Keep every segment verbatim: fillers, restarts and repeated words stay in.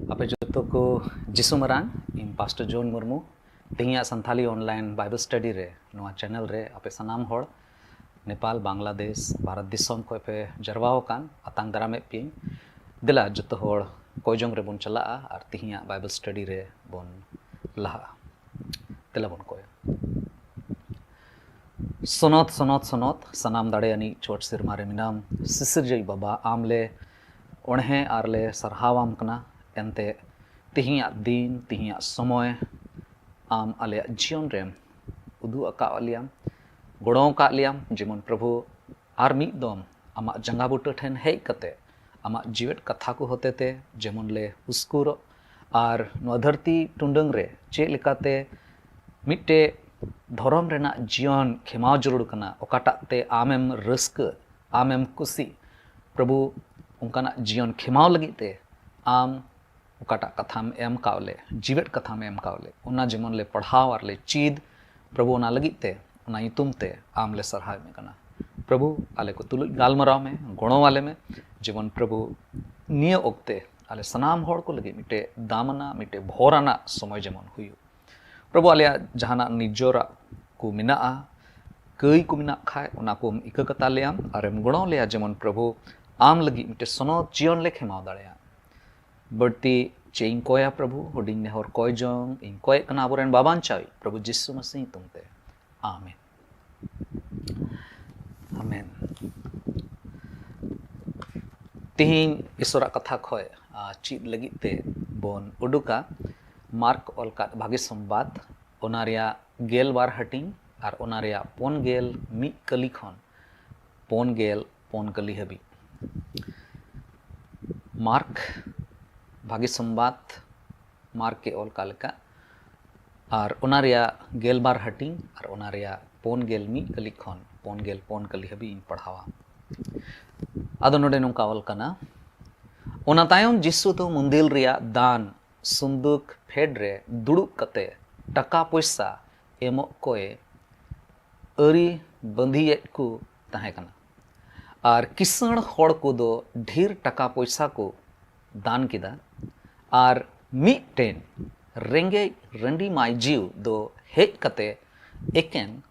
ᱟᱯᱮ ᱡᱚᱛᱚ ᱠᱚ ᱡᱤᱥᱩ ᱢᱟᱨᱟᱝ, ᱤᱧ ᱯᱟᱥᱴᱚᱨ ᱡᱚᱱ ᱢᱩᱨᱢᱩ᱾ ᱛᱮᱦᱮᱧᱟᱜ ᱥᱟᱱᱛᱷᱟᱞᱤ online Bible study ᱨᱮ, ᱱᱚᱣᱟ channel ᱨᱮ ᱟᱯᱮ ᱥᱟᱱᱟᱢ ᱦᱚᱲ, ᱱᱮᱯᱟᱞ, ᱵᱟᱝᱞᱟᱫᱮᱥ, ᱵᱷᱟᱨᱚᱛ ᱫᱤᱥᱚᱢ ᱠᱷᱚᱱ ᱯᱮ ᱡᱟᱨᱣᱟ ᱟᱠᱟᱱ, ᱟᱛᱟᱝ ᱫᱟᱨᱟᱢᱮᱫ ᱯᱮᱭᱟᱹᱧ᱾ ᱫᱮᱞᱟ ᱡᱚᱛᱚ ᱦᱚᱲ ᱠᱚᱭ ᱡᱚᱝ ᱨᱮᱵᱚᱱ ᱪᱟᱞᱟᱜᱼᱟ ᱟᱨ ᱛᱮᱦᱮᱧᱟᱜ Bible study ᱨᱮ ᱵᱚᱱ ᱞᱟᱦᱟᱜᱼᱟ᱾ ᱫᱮᱞᱟ ᱵᱚᱱ ᱠᱚᱭᱟ᱾ ᱥᱚᱱᱚᱛ, ᱥᱚᱱᱚᱛ, ᱥᱚᱱᱚᱛ, ᱥᱟᱱᱟᱢ ᱫᱟᱲᱮᱭᱟᱱᱤᱡ ᱪᱷᱚᱴ ᱥᱮᱨᱢᱟ ᱨᱮ ᱢᱮᱱᱟᱢ, ᱥᱤᱥᱤᱨᱡᱟᱹᱣᱤᱡ ᱵᱟᱵᱟ, ᱟᱢ ᱞᱮ ᱚᱬᱦᱮ ᱟᱨ ᱞᱮ ᱥᱟᱨᱦᱟᱣᱟᱢ ᱠᱟᱱᱟ᱾ ᱮᱱᱛᱮ ᱛᱮᱦᱮᱧᱟᱜ ᱫᱤᱱ, ᱛᱮᱦᱮᱧᱟᱜ ᱥᱚᱢᱚᱭ ᱟᱢ ᱟᱞᱮᱭᱟᱜ ᱡᱤᱭᱚᱱ ᱨᱮᱢ ᱩᱫᱩᱜ ᱟᱠᱟᱫ ᱞᱮᱭᱟᱢ, ᱜᱚᱲᱚ ᱟᱠᱟᱫ ᱞᱮᱭᱟᱢ, ᱡᱮᱢᱚᱱ ᱯᱨᱚᱵᱷᱩ ᱟᱨ ᱢᱤᱫ ᱫᱚᱢ ᱟᱢᱟᱜ ᱡᱟᱸᱜᱟ ᱵᱩᱴᱟᱹ ᱴᱷᱮᱱ ᱦᱮᱡ ᱠᱟᱛᱮ ᱟᱢᱟᱜ ᱡᱤᱣᱮᱫ ᱠᱟᱛᱷᱟ ᱠᱚ ᱦᱚᱛᱮᱛᱮ ᱡᱮᱢᱚᱱ ᱞᱮ ᱩᱥᱠᱩᱨᱚᱜ ᱟᱨ ᱱᱚᱣᱟ ᱫᱷᱟᱹᱨᱛᱤ ᱴᱩᱰᱟᱹᱝ ᱨᱮ ᱪᱮᱫ ᱞᱮᱠᱟᱛᱮ ᱢᱤᱫᱴᱮᱡ ᱫᱷᱚᱨᱚᱢ ᱨᱮᱱᱟᱜ ᱡᱤᱭᱚᱱ ᱠᱷᱮᱢᱟᱣ ᱡᱟᱹᱨᱩᱲ ᱠᱟᱱᱟ, ᱚᱠᱟᱴᱟᱜ ᱛᱮ ᱟᱢᱮᱢ ᱨᱟᱹᱥᱠᱟᱹ, ᱟᱢᱮᱢ ᱠᱩᱥᱤ᱾ ᱯᱨᱚᱵᱷᱩ, ᱚᱱᱠᱟᱱᱟᱜ ᱡᱤᱭᱚᱱ ᱠᱷᱮᱢᱟᱣ ᱞᱟᱹᱜᱤᱫ ᱛᱮ ᱟᱢ ᱚᱠᱟᱴᱟᱜ ᱠᱟᱛᱷᱟᱢ ᱮᱢ ᱠᱟᱣ ᱞᱮ, ᱡᱤᱣᱮᱫ ᱠᱟᱛᱷᱟᱢ ᱮᱢ ᱠᱟᱣ ᱞᱮ, ᱚᱱᱟ ᱡᱮᱢᱚᱱ ᱞᱮ ᱯᱟᱲᱦᱟᱣ ᱟᱨ ᱞᱮ ᱪᱮᱫ᱾ ᱯᱨᱚᱵᱷᱩ, ᱚᱱᱟ ᱞᱟᱹᱜᱤᱫ ᱛᱮ, ᱚᱱᱟ ᱧᱩᱛᱩᱢ ᱛᱮ ᱟᱢ ᱞᱮ ᱥᱟᱨᱦᱟᱣᱮᱫ ᱢᱮ ᱠᱟᱱᱟ᱾ ᱯᱨᱚᱵᱷᱩ, ᱟᱞᱮ ᱠᱚ ᱛᱩᱞᱩᱡ ᱜᱟᱞᱢᱟᱨᱟᱣ ᱢᱮ, ᱜᱚᱲᱚ ᱟᱞᱮ ᱢᱮ, ᱡᱮᱢᱚᱱ ᱯᱨᱚᱵᱷᱩ ᱱᱤᱭᱟᱹ ᱚᱠᱛᱮ ᱟᱞᱮ ᱥᱟᱱᱟᱢ ᱦᱚᱲ ᱠᱚ ᱞᱟᱹᱜᱤᱫ ᱢᱤᱫᱴᱮᱡ ᱫᱟᱢ ᱟᱱᱟᱜ, ᱢᱤᱫᱴᱮᱡ ᱵᱷᱚᱨ ᱟᱱᱟᱜ ᱥᱚᱢᱚᱭ ᱡᱮᱢᱚᱱ ᱦᱩᱭᱩᱜ᱾ ᱯᱨᱚᱵᱷᱩ, ᱟᱞᱮᱭᱟᱜ ᱡᱟᱦᱟᱱᱟᱜ ᱱᱤᱡᱚᱨᱟᱜ ᱠᱚ ᱢᱮᱱᱟᱜᱼᱟ, ᱠᱟᱹᱭ ᱠᱚ ᱢᱮᱱᱟᱜ ᱠᱷᱟᱡ, ᱚᱱᱟ ᱠᱚᱢ ᱤᱠᱟᱹ ᱠᱟᱛᱟ ᱞᱮᱭᱟᱢ ᱟᱨᱮᱢ ᱜᱚᱲᱚ ᱞᱮᱭᱟ, ᱡᱮᱢᱚᱱ ᱯᱨᱚᱵᱷᱩ ᱟᱢ ᱞᱟᱹᱜᱤᱫ ᱢᱤᱫᱴᱮᱡ ᱥᱚᱱᱚᱛ ᱡᱤᱭᱚᱱ ᱞᱮ ᱠᱷᱮᱢᱟᱣ ᱫᱟᱲᱮᱭᱟᱜ᱾ ᱵᱟᱹᱲᱛᱤ ᱪᱮᱫ ᱤᱧ ᱠᱚᱭᱟ ᱯᱨᱚᱵᱷᱩ, ᱦᱩᱰᱤᱧ ᱱᱮᱦᱚᱨ ᱠᱚᱭ ᱡᱚᱝ ᱤᱧ ᱠᱚᱭᱮᱫ ᱠᱟᱱᱟ ᱟᱵᱚᱨᱮᱱ ᱵᱟᱵᱟᱧᱪᱟᱣᱤᱡ ᱯᱨᱚᱵᱷᱩ ᱡᱤᱥᱩ ᱢᱟᱥᱤ ᱧᱩᱛᱩᱢ ᱛᱮ, ᱟᱢᱮᱱ᱾ ᱟᱢᱮᱱ᱾ ᱛᱤᱦᱤᱧ ᱤᱥᱚᱨᱟᱜ ᱠᱟᱛᱷᱟ ᱠᱷᱚᱡ, ᱟ, ᱪᱮᱫ ᱞᱟᱹᱜᱤᱫ ᱛᱮ ᱵᱚᱱ ᱩᱰᱩᱠᱟ ᱢᱟᱨᱠ ᱚᱞ ᱠᱟᱫ ᱵᱷᱟᱜᱮ ᱥᱚᱢᱵᱟᱫ, ᱚᱱᱟ ᱨᱮᱭᱟᱜ ᱜᱮᱞ ᱵᱟᱨ ᱦᱟᱹᱴᱤᱧ ᱟᱨ ᱚᱱᱟ ᱨᱮᱭᱟᱜ ᱯᱩᱱ ᱜᱮᱞ ᱢᱤᱫ ᱠᱟᱹᱞᱤ ᱠᱷᱚᱱ ᱯᱩᱱ ᱜᱮᱞ ᱯᱩᱱ ᱠᱟᱹᱞᱤ ᱦᱟᱹᱵᱤᱡ᱾ ᱢᱟᱨᱠ ᱵᱷᱟᱜᱮ ᱥᱚᱢᱵᱟᱫ, ᱢᱟᱨᱠ ᱮ ᱚᱞ ᱠᱟᱜ ᱞᱮᱠᱟ, ᱟᱨ ᱚᱱᱟ ᱨᱮᱭᱟᱜ ᱜᱮᱞ ᱵᱟᱨ ᱦᱟᱹᱴᱤᱧ ᱟᱨ ᱚᱱᱟ ᱨᱮᱭᱟᱜ ᱯᱩᱱ ᱜᱮᱞ ᱢᱤᱫ ᱠᱟᱹᱞᱤ ᱠᱷᱚᱱ ᱯᱩᱱ ᱜᱮᱞ ᱯᱩᱱ ᱠᱟᱹᱞᱤ ᱦᱟᱹᱵᱤᱡ ᱤᱧ ᱯᱟᱲᱦᱟᱣᱟ᱾ ᱟᱫᱚ ᱱᱚᱰᱮ ᱱᱚᱝᱠᱟ ᱚᱞ ᱠᱟᱱᱟ, ᱚᱱᱟ ᱛᱟᱭᱚᱢ ᱡᱤᱥᱩ ᱫᱚ ᱢᱩᱱᱫᱤᱞ ᱨᱮᱭᱟᱜ ᱫᱟᱱ ᱥᱩᱱᱫᱩᱠ ᱯᱷᱮᱰ ᱨᱮ ᱫᱩᱲᱩᱵ ᱠᱟᱛᱮ ᱴᱟᱠᱟ ᱯᱚᱭᱥᱟ ᱮᱢᱚᱜ ᱠᱚᱭ ᱟᱹᱨᱤ ᱵᱟᱸᱫᱤᱭᱮᱫ ᱠᱚ ᱛᱟᱦᱮᱸ ᱠᱟᱱᱟ᱾ ᱟᱨ ᱠᱤᱥᱟᱹᱬ ᱦᱚᱲ ᱠᱚᱫᱚ ᱰᱷᱮᱨ ᱴᱟᱠᱟ ᱯᱚᱭᱥᱟ ᱠᱚ ᱫᱟᱱ ᱠᱮᱫᱟ, ᱟᱨ ᱢᱤᱫᱴᱮᱱ ᱨᱮᱸᱜᱮᱡ ᱨᱟᱺᱰᱤ ᱢᱟᱹᱭᱡᱤᱣ ᱫᱚ ᱦᱮᱡ ᱠᱟᱛᱮ ᱮᱠᱮᱱ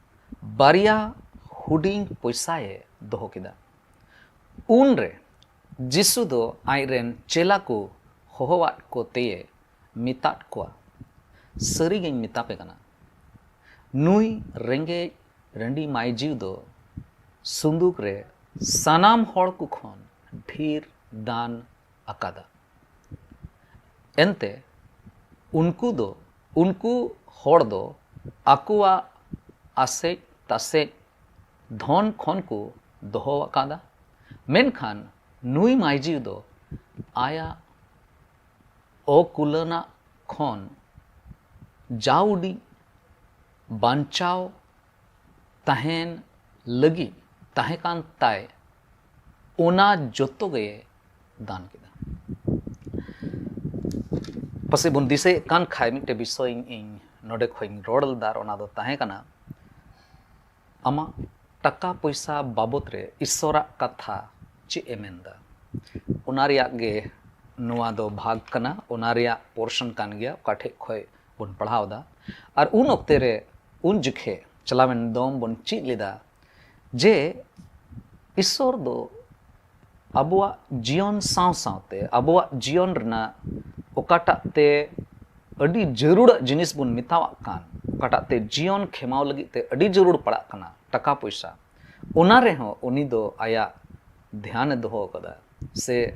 ᱵᱟᱨᱭᱟ ᱦᱩᱰᱤᱧ ᱯᱚᱭᱥᱟᱭᱮ ᱫᱚᱦᱚ ᱠᱮᱫᱟ᱾ ᱩᱱᱨᱮ ᱡᱤᱥᱩ ᱫᱚ ᱟᱡᱨᱮᱱ ᱪᱮᱞᱟ ᱠᱚ ᱦᱚᱦᱚᱣᱟᱫ ᱠᱚ ᱛᱮᱭᱮ ᱢᱮᱛᱟᱫ ᱠᱚᱣᱟ, "ᱥᱟᱹᱨᱤᱜᱤᱧ ᱢᱮᱛᱟᱯᱮ ᱠᱟᱱᱟ, ᱱᱩᱭ ᱨᱮᱸᱜᱮᱡ ᱨᱟᱺᱰᱤ ᱢᱟᱹᱭᱡᱤᱣ ᱫᱚ ᱥᱩᱱᱫᱩᱠ ᱨᱮ ᱥᱟᱱᱟᱢ ᱦᱚᱲ ᱠᱚ ᱠᱷᱚᱱ ᱰᱷᱮᱨ ᱫᱟᱱ ᱟᱠᱟᱫᱟ᱾ ᱮᱱᱛᱮ ᱩᱱᱠᱩ ᱫᱚ, ᱩᱱᱠᱩ ᱦᱚᱲ ᱫᱚ ᱟᱠᱚᱣᱟᱜ ᱟᱥᱮᱡ ᱛᱟᱥᱮᱡ ᱫᱷᱚᱱ ᱠᱷᱚᱱ ᱠᱚ ᱫᱚᱦᱚ ᱟᱠᱟᱫᱟ, ᱢᱮᱱᱠᱷᱟᱱ ᱱᱩᱭ ᱢᱟᱹᱭᱡᱤᱣ ᱫᱚ ᱟᱭᱟᱜ ᱚᱠᱩᱞᱟᱹᱱᱟᱜ ᱠᱷᱚᱱ ᱡᱟᱣᱰᱤ ᱵᱟᱧᱪᱟᱣ ᱛᱟᱦᱮᱱ ᱞᱟᱹᱜᱤᱫ ᱛᱟᱦᱮᱸ ᱠᱟᱱ ᱛᱟᱭ, ᱚᱱᱟ ᱡᱚᱛᱚ ᱜᱮ ᱫᱟᱱ ᱠᱮᱫᱟ᱾" ᱯᱟᱥᱮᱡ ᱵᱚᱱ ᱫᱤᱥᱟᱹᱭᱮᱫ ᱠᱟᱱ ᱠᱷᱟᱡ, ᱢᱤᱫᱴᱮᱡ ᱵᱤᱥᱚᱭ ᱤᱧ ᱱᱚᱰᱮ ᱠᱷᱚᱡ ᱤᱧ ᱨᱚᱲ ᱞᱮᱫᱟ, ᱟᱨ ᱚᱱᱟ ᱫᱚ ᱛᱟᱦᱮᱸ ᱠᱟᱱᱟ ᱟᱢᱟᱜ ᱴᱟᱠᱟ ᱯᱚᱭᱥᱟ ᱵᱟᱵᱚᱛ ᱨᱮ ᱤᱥᱥᱚᱨᱟᱜ ᱠᱟᱛᱷᱟ ᱪᱮᱫ ᱮ ᱢᱮᱱᱫᱟ᱾ ᱚᱱᱟ ᱨᱮᱭᱟᱜ ᱜᱮ ᱱᱚᱣᱟ ᱫᱚ ᱵᱷᱟᱜᱽ ᱠᱟᱱᱟ, ᱚᱱᱟ ᱨᱮᱭᱟᱜ ᱯᱳᱨᱥᱚᱱ ᱠᱟᱱ ᱜᱮᱭᱟ, ᱚᱠᱟ ᱴᱷᱮᱡ ᱠᱷᱚᱡ ᱵᱚᱱ ᱯᱟᱲᱦᱟᱣ ᱮᱫᱟ᱾ ᱟᱨ ᱩᱱ ᱚᱠᱛᱮ ᱨᱮ, ᱩᱱ ᱡᱚᱠᱷᱮᱡ ᱪᱟᱞᱟᱣᱮᱱ ᱫᱚᱢ ᱵᱚᱱ ᱪᱮᱫ ᱞᱮᱫᱟ ᱡᱮ ᱤᱥᱥᱚᱨ ᱫᱚ ᱟᱵᱚᱣᱟᱜ ᱡᱤᱭᱚᱱ ᱥᱟᱶ ᱥᱟᱶᱛᱮ ᱟᱵᱚᱣᱟᱜ ᱡᱤᱭᱚᱱ ᱨᱮᱱᱟᱜ ᱚᱠᱟᱴᱟᱜ ᱛᱮ ᱟᱹᱰᱤ ᱡᱟᱹᱨᱩᱲᱟᱜ ᱡᱤᱱᱤᱥ ᱵᱚᱱ ᱢᱮᱛᱟᱣᱟᱜ ᱠᱟᱱ, ᱚᱠᱟᱴᱟᱜ ᱛᱮ ᱡᱤᱭᱚᱱ ᱠᱷᱮᱢᱟᱣ ᱞᱟᱹᱜᱤᱫ ᱛᱮ ᱟᱹᱰᱤ ᱡᱟᱹᱨᱩᱲ ᱯᱟᱲᱟᱜ ᱠᱟᱱᱟ, ᱴᱟᱠᱟ ᱯᱚᱭᱥᱟ, ᱚᱱᱟ ᱨᱮᱦᱚᱸ ᱩᱱᱤ ᱫᱚ ᱟᱭᱟᱜ ᱫᱷᱮᱭᱟᱱᱮ ᱫᱚᱦᱚ ᱟᱠᱟᱫᱟ, ᱥᱮ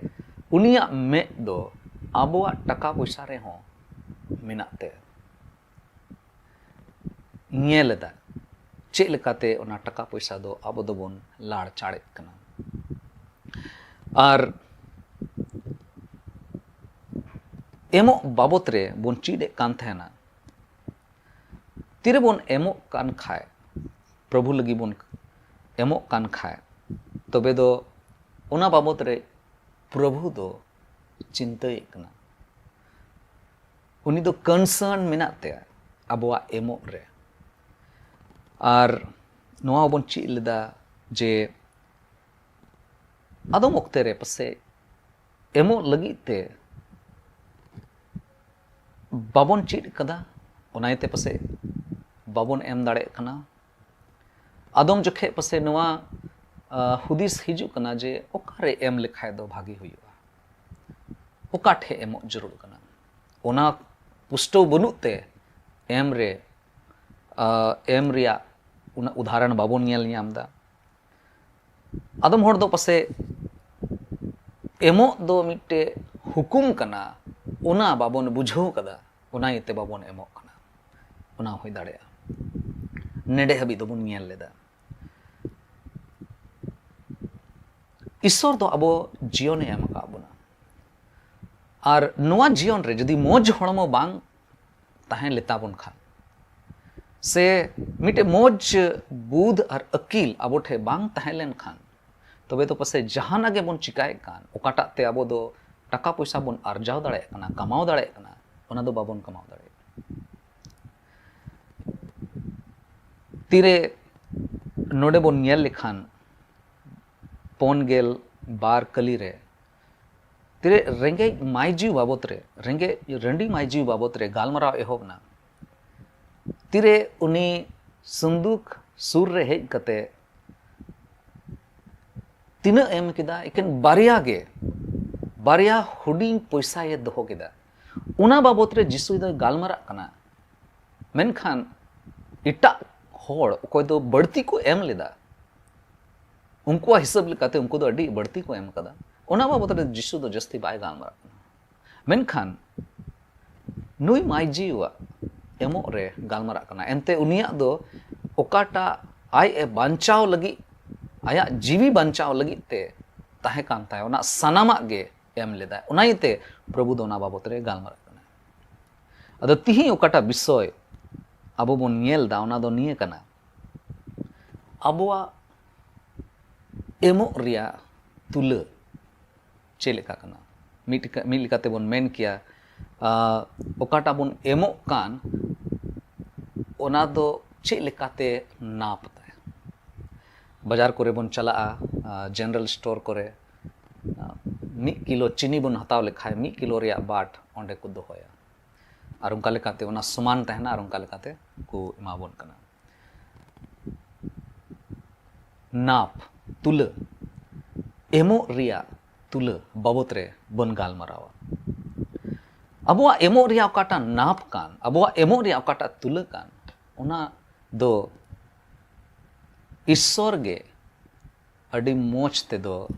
ᱩᱱᱤᱭᱟᱜ ᱢᱮᱫ ᱫᱚ ᱟᱵᱚᱣᱟᱜ ᱴᱟᱠᱟ ᱯᱚᱭᱥᱟ ᱨᱮᱦᱚᱸ ᱢᱮᱱᱟᱜ ᱛᱟᱭᱟ᱾ ᱧᱮᱞ ᱮᱫᱟ ᱪᱮᱫ ᱞᱮᱠᱟᱛᱮ ᱚᱱᱟ ᱴᱟᱠᱟ ᱯᱚᱭᱥᱟ ᱫᱚ ᱟᱵᱚ ᱫᱚᱵᱚᱱ ᱞᱟᱲᱪᱟᱲᱮᱫ ᱠᱟᱱᱟ᱾ ᱟᱨ ᱮᱢᱚᱜ ᱵᱟᱵᱚᱛ ᱨᱮ ᱵᱚᱱ ᱪᱮᱫ ᱮᱫ ᱠᱟᱱ ᱛᱟᱦᱮᱱᱟ᱾ ᱛᱤᱨᱮᱵᱚᱱ ᱮᱢᱚᱜ ᱠᱟᱱ ᱠᱷᱟᱡ, ᱯᱨᱚᱵᱷᱩ ᱞᱟᱹᱜᱤᱫ ᱵᱚᱱ ᱮᱢᱚᱜ ᱠᱟᱱ ᱠᱷᱟᱡ, ᱛᱚᱵᱮ ᱫᱚ ᱚᱱᱟ ᱵᱟᱵᱚᱛ ᱨᱮ ᱯᱨᱚᱵᱷᱩ ᱫᱚ ᱪᱤᱱᱛᱟᱹᱭᱮᱫ ᱠᱟᱱᱟ᱾ ᱩᱱᱤ ᱫᱚ ᱠᱚᱱᱥᱟᱨᱱ ᱢᱮᱱᱟᱜ ᱛᱟᱭᱟ ᱟᱵᱚᱣᱟᱜ ᱮᱢᱚᱜ ᱨᱮ᱾ ᱟᱨ ᱱᱚᱣᱟ ᱵᱚᱱ ᱪᱮᱫ ᱞᱮᱫᱟ ᱡᱮ ᱟᱫᱚᱢ ᱚᱠᱛᱮ ᱨᱮ ᱯᱟᱥᱮᱡ ᱮᱢᱚᱜ ᱞᱟᱹᱜᱤᱫ ᱛᱮ ᱵᱟᱵᱚᱱ ᱪᱮᱫ ᱠᱟᱫᱟ, ᱚᱱᱟ ᱤᱭᱟᱹᱛᱮ ᱯᱟᱥᱮᱡ ᱵᱟᱵᱚᱱ ᱮᱢ ᱫᱟᱲᱮᱭᱟᱜ ᱠᱟᱱᱟ᱾ ᱟᱫᱚᱢ ᱡᱚᱠᱷᱮᱡ ᱯᱟᱥᱮᱡ ᱱᱚᱣᱟ ᱟ, ᱦᱩᱫᱤᱥ ᱦᱤᱡᱩᱜ ᱠᱟᱱᱟ ᱡᱮ ᱚᱠᱟᱨᱮ ᱮᱢ ᱞᱮᱠᱷᱟᱡ ᱫᱚ ᱵᱷᱟᱜᱮ ᱦᱩᱭᱩᱜᱼᱟ, ᱚᱠᱟ ᱴᱷᱮᱡ ᱮᱢᱚᱜ ᱡᱟᱹᱨᱩᱲ ᱠᱟᱱᱟ, ᱚᱱᱟ ᱯᱩᱥᱴᱟᱹᱣ ᱵᱟᱹᱱᱩᱜ ᱛᱮ ᱮᱢ ᱨᱮ, ᱟ, ᱮᱢ ᱨᱮᱭᱟᱜ ᱚᱱᱟ ᱩᱫᱟᱦᱚᱨᱚᱱ ᱵᱟᱵᱚᱱ ᱧᱮᱞ ᱧᱟᱢ ᱮᱫᱟ᱾ ᱟᱫᱚᱢ ᱦᱚᱲ ᱫᱚ ᱯᱟᱥᱮᱡ ᱮᱢᱚᱜ ᱫᱚ ᱢᱤᱫᱴᱮᱡ ᱦᱩᱠᱩᱢ ᱠᱟᱱᱟ, ᱚᱱᱟ ᱵᱟᱵᱚᱱ ᱵᱩᱡᱷᱟᱹᱣ ᱠᱟᱫᱟ, ᱚᱱᱟ ᱤᱭᱟᱹᱛᱮ ᱵᱟᱵᱚᱱ ᱮᱢᱚᱜ ᱠᱟᱱᱟ᱾ ᱚᱱᱟ ᱦᱩᱭ ᱫᱟᱲᱮᱭᱟᱜᱼᱟ᱾ ᱱᱮᱰᱮ ᱦᱟᱹᱵᱤᱡ ᱫᱚᱵᱚᱱ ᱧᱮᱞ ᱞᱮᱫᱟ᱾ ᱤᱥᱥᱚᱨ ᱫᱚ ᱟᱵᱚ ᱡᱤᱭᱚᱱᱮ ᱮᱢ ᱟᱠᱟᱫ ᱵᱚᱱᱟ, ᱟᱨ ᱱᱚᱣᱟ ᱡᱤᱭᱚᱱ ᱨᱮ ᱡᱩᱫᱤ ᱢᱚᱡᱽ ᱦᱚᱲᱢᱚ ᱵᱟᱝ ᱛᱟᱦᱮᱸ ᱞᱮᱛᱟ ᱵᱚᱱ ᱠᱷᱟᱱ, ᱥᱮ ᱢᱤᱫᱴᱮᱡ ᱢᱚᱡᱽ ᱵᱩᱫᱷ ᱟᱨ ᱟᱹᱠᱤᱞ ᱟᱵᱚ ᱴᱷᱮᱱ ᱵᱟᱝ ᱛᱟᱦᱮᱸ ᱞᱮᱱᱠᱷᱟᱱ, ᱛᱚᱵᱮ ᱫᱚ ᱯᱟᱥᱮᱡ ᱡᱟᱦᱟᱱᱟᱜ ᱜᱮᱵᱚᱱ ᱪᱤᱠᱟᱭᱮᱫ ᱠᱟᱱ, ᱚᱠᱟᱴᱟᱜ ᱛᱮ ᱟᱵᱚ ᱫᱚ ᱴᱟᱠᱟ ᱯᱚᱭᱥᱟ ᱵᱚᱱ ᱟᱨᱡᱟᱣ ᱫᱟᱲᱮᱭᱟᱜ ᱠᱟᱱᱟ, ᱠᱟᱢᱟᱣ ᱫᱟᱲᱮᱭᱟᱜ ᱠᱟᱱᱟ, ᱚᱱᱟ ᱫᱚ ᱵᱟᱵᱚᱱ ᱠᱟᱢᱟᱣ ᱫᱟᱲᱮᱭᱟᱜ ᱠᱟᱱᱟ᱾ ᱛᱤᱨᱮ ᱱᱚᱰᱮ ᱵᱚᱱ ᱧᱮᱞ ᱞᱮᱠᱷᱟᱱ, ᱯᱩᱱ ᱜᱮᱞ ᱵᱟᱨ ᱠᱟᱹᱞᱤ ᱨᱮ ᱛᱤᱨᱮ ᱨᱮᱸᱜᱮᱡ ᱢᱟᱹᱭᱡᱩ ᱵᱟᱵᱚᱛ ᱨᱮ, ᱨᱮᱸᱜᱮᱡ ᱨᱟᱺᱰᱤ ᱢᱟᱹᱭᱡᱩ ᱵᱟᱵᱚᱛ ᱨᱮ ᱜᱟᱞᱢᱟᱨᱟᱣ ᱮᱦᱚᱵ ᱮᱱᱟ, ᱛᱤᱨᱮ ᱩᱱᱤ ᱥᱩᱱᱫᱩᱠ ᱥᱩᱨ ᱨᱮ ᱦᱮᱡ ᱠᱟᱛᱮ ᱛᱤᱱᱟᱹᱜ ᱮᱢ ᱠᱮᱫᱟ? ᱮᱠᱮᱱ ᱵᱟᱨᱭᱟ ᱜᱮ, ᱵᱟᱨᱭᱟ ᱦᱩᱰᱤᱧ ᱯᱚᱭᱥᱟᱭᱮ ᱫᱚᱦᱚ ᱠᱮᱫᱟ᱾ ᱚᱱᱟ ᱵᱟᱵᱚᱛ ᱨᱮ ᱡᱤᱥᱩ ᱫᱚᱭ ᱜᱟᱞᱢᱟᱨᱟᱜ ᱠᱟᱱᱟ᱾ ᱢᱮᱱᱠᱷᱟᱱ ᱮᱴᱟᱜ ᱦᱚᱲ ᱚᱠᱚᱭ ᱫᱚ ᱵᱟᱹᱲᱛᱤ ᱠᱚ ᱮᱢ ᱞᱮᱫᱟ, ᱩᱱᱠᱩᱣᱟᱜ ᱦᱤᱥᱟᱹᱵ ᱞᱮᱠᱟᱛᱮ ᱩᱱᱠᱩ ᱫᱚ ᱟᱹᱰᱤ ᱵᱟᱹᱲᱛᱤ ᱠᱚ ᱮᱢ ᱠᱟᱫᱟ᱾ ᱚᱱᱟ ᱵᱟᱵᱚᱛ ᱨᱮ ᱡᱤᱥᱩ ᱫᱚ ᱡᱟᱹᱥᱛᱤ ᱵᱟᱭ ᱜᱟᱞᱢᱟᱨᱟᱜ ᱠᱟᱱᱟ᱾ ᱢᱮᱱᱠᱷᱟᱱ ᱱᱩᱭ ᱢᱟᱹᱭᱡᱤᱣᱟᱜ ᱮᱢᱚᱜ ᱨᱮ ᱜᱟᱞᱢᱟᱨᱟᱜ ᱠᱟᱱᱟ᱾ ᱮᱱᱛᱮ ᱩᱱᱤᱭᱟᱜ ᱫᱚ ᱚᱠᱟᱴᱟᱜ ᱟᱡ ᱮ ᱵᱟᱧᱪᱟᱣ ᱞᱟᱹᱜᱤᱫ, ᱟᱭᱟᱜ ᱡᱤᱣᱤ ᱵᱟᱧᱪᱟᱣ ᱞᱟᱹᱜᱤᱫ ᱛᱮ ᱛᱟᱦᱮᱸ ᱠᱟᱱ ᱛᱟᱭᱟ, ᱚᱱᱟ ᱥᱟᱱᱟᱢᱟᱜ ᱜᱮ ᱮᱢ ᱞᱮᱫᱟᱭ᱾ ᱚᱱᱟ ᱤᱭᱟᱹᱛᱮ ᱯᱨᱚᱵᱷᱩ ᱫᱚ ᱚᱱᱟ ᱵᱟᱵᱚᱛ ᱨᱮ ᱜᱟᱞᱢᱟᱨᱟᱜ ᱠᱟᱱᱟ᱾ ᱟᱫᱚ ᱛᱤᱦᱤᱧ ᱚᱠᱟᱴᱟᱜ ᱵᱤᱥᱚᱭ ᱟᱵᱚ ᱵᱚᱱ ᱧᱮᱞ ᱮᱫᱟ, ᱚᱱᱟ ᱫᱚ ᱱᱤᱭᱟᱹ ᱠᱟᱱᱟ, ᱟᱵᱚᱣᱟᱜ ᱮᱢᱚᱜ ᱨᱮᱭᱟᱜ ᱛᱩᱞᱟᱹ ᱪᱮᱫ ᱞᱮᱠᱟ ᱠᱟᱱᱟ? ᱢᱤᱫ ᱴᱤᱠᱟ-, ᱢᱤᱫ ᱞᱮᱠᱟᱛᱮ ᱵᱚᱱ ᱢᱮᱱ ᱠᱮᱭᱟ, ᱟ, ᱚᱠᱟᱴᱟᱜ ᱵᱚᱱ ᱮᱢᱚᱜ ᱠᱟᱱ, ᱚᱱᱟ ᱫᱚ ᱪᱮᱫ ᱞᱮᱠᱟᱛᱮ ᱱᱟᱯ ᱛᱟᱭ? ᱵᱟᱡᱟᱨ ᱠᱚᱨᱮ ᱵᱚᱱ ᱪᱟᱞᱟᱜᱼᱟ, ᱟ, ᱡᱮᱱᱟᱨᱮᱞ ᱥᱴᱳᱨ ᱠᱚᱨᱮ, ᱟ, ᱢᱤᱫ ᱠᱤᱞᱳ ᱪᱤᱱᱤ ᱵᱚᱱ ᱦᱟᱛᱟᱣ ᱞᱮᱠᱷᱟᱱ ᱢᱤᱫ ᱠᱤᱞᱳ ᱨᱮᱭᱟᱜ ᱵᱟᱴ ᱚᱸᱰᱮ ᱠᱚ ᱫᱚᱦᱚᱭᱟ᱾ ᱟᱨ ᱚᱱᱠᱟ ᱞᱮᱠᱟᱛᱮ ᱚᱱᱟ ᱥᱚᱢᱟᱱ ᱛᱟᱦᱮᱱᱟ ᱟᱨ ᱚᱱᱠᱟ ᱞᱮᱠᱟᱛᱮ ᱠᱚ ᱮᱢᱟᱵᱚᱱ ᱠᱟᱱᱟ᱾ ᱱᱟᱯ, ᱛᱩᱞᱟᱹ, ᱮᱢᱚᱜ ᱨᱮᱭᱟᱜ ᱛᱩᱞᱟᱹ ᱵᱟᱵᱚᱛ ᱨᱮ ᱵᱚᱱ ᱜᱟᱞᱢᱟᱨᱟᱣᱟ᱾ ᱟᱵᱚᱣᱟᱜ ᱮᱢᱚᱜ ᱨᱮᱭᱟᱜ ᱚᱠᱟᱴᱟᱜ ᱱᱟᱯ ᱠᱟᱱ, ᱟᱵᱚᱣᱟᱜ ᱮᱢᱚᱜ ᱨᱮᱭᱟᱜ ᱚᱠᱟᱴᱟᱜ ᱛᱩᱞᱟᱹ ᱠᱟᱱ, ᱚᱱᱟ ᱫᱚ ᱤᱥᱥᱚᱨ ᱜᱮ ᱟᱹᱰᱤ ᱢᱚᱡᱽ ᱛᱮᱫᱚ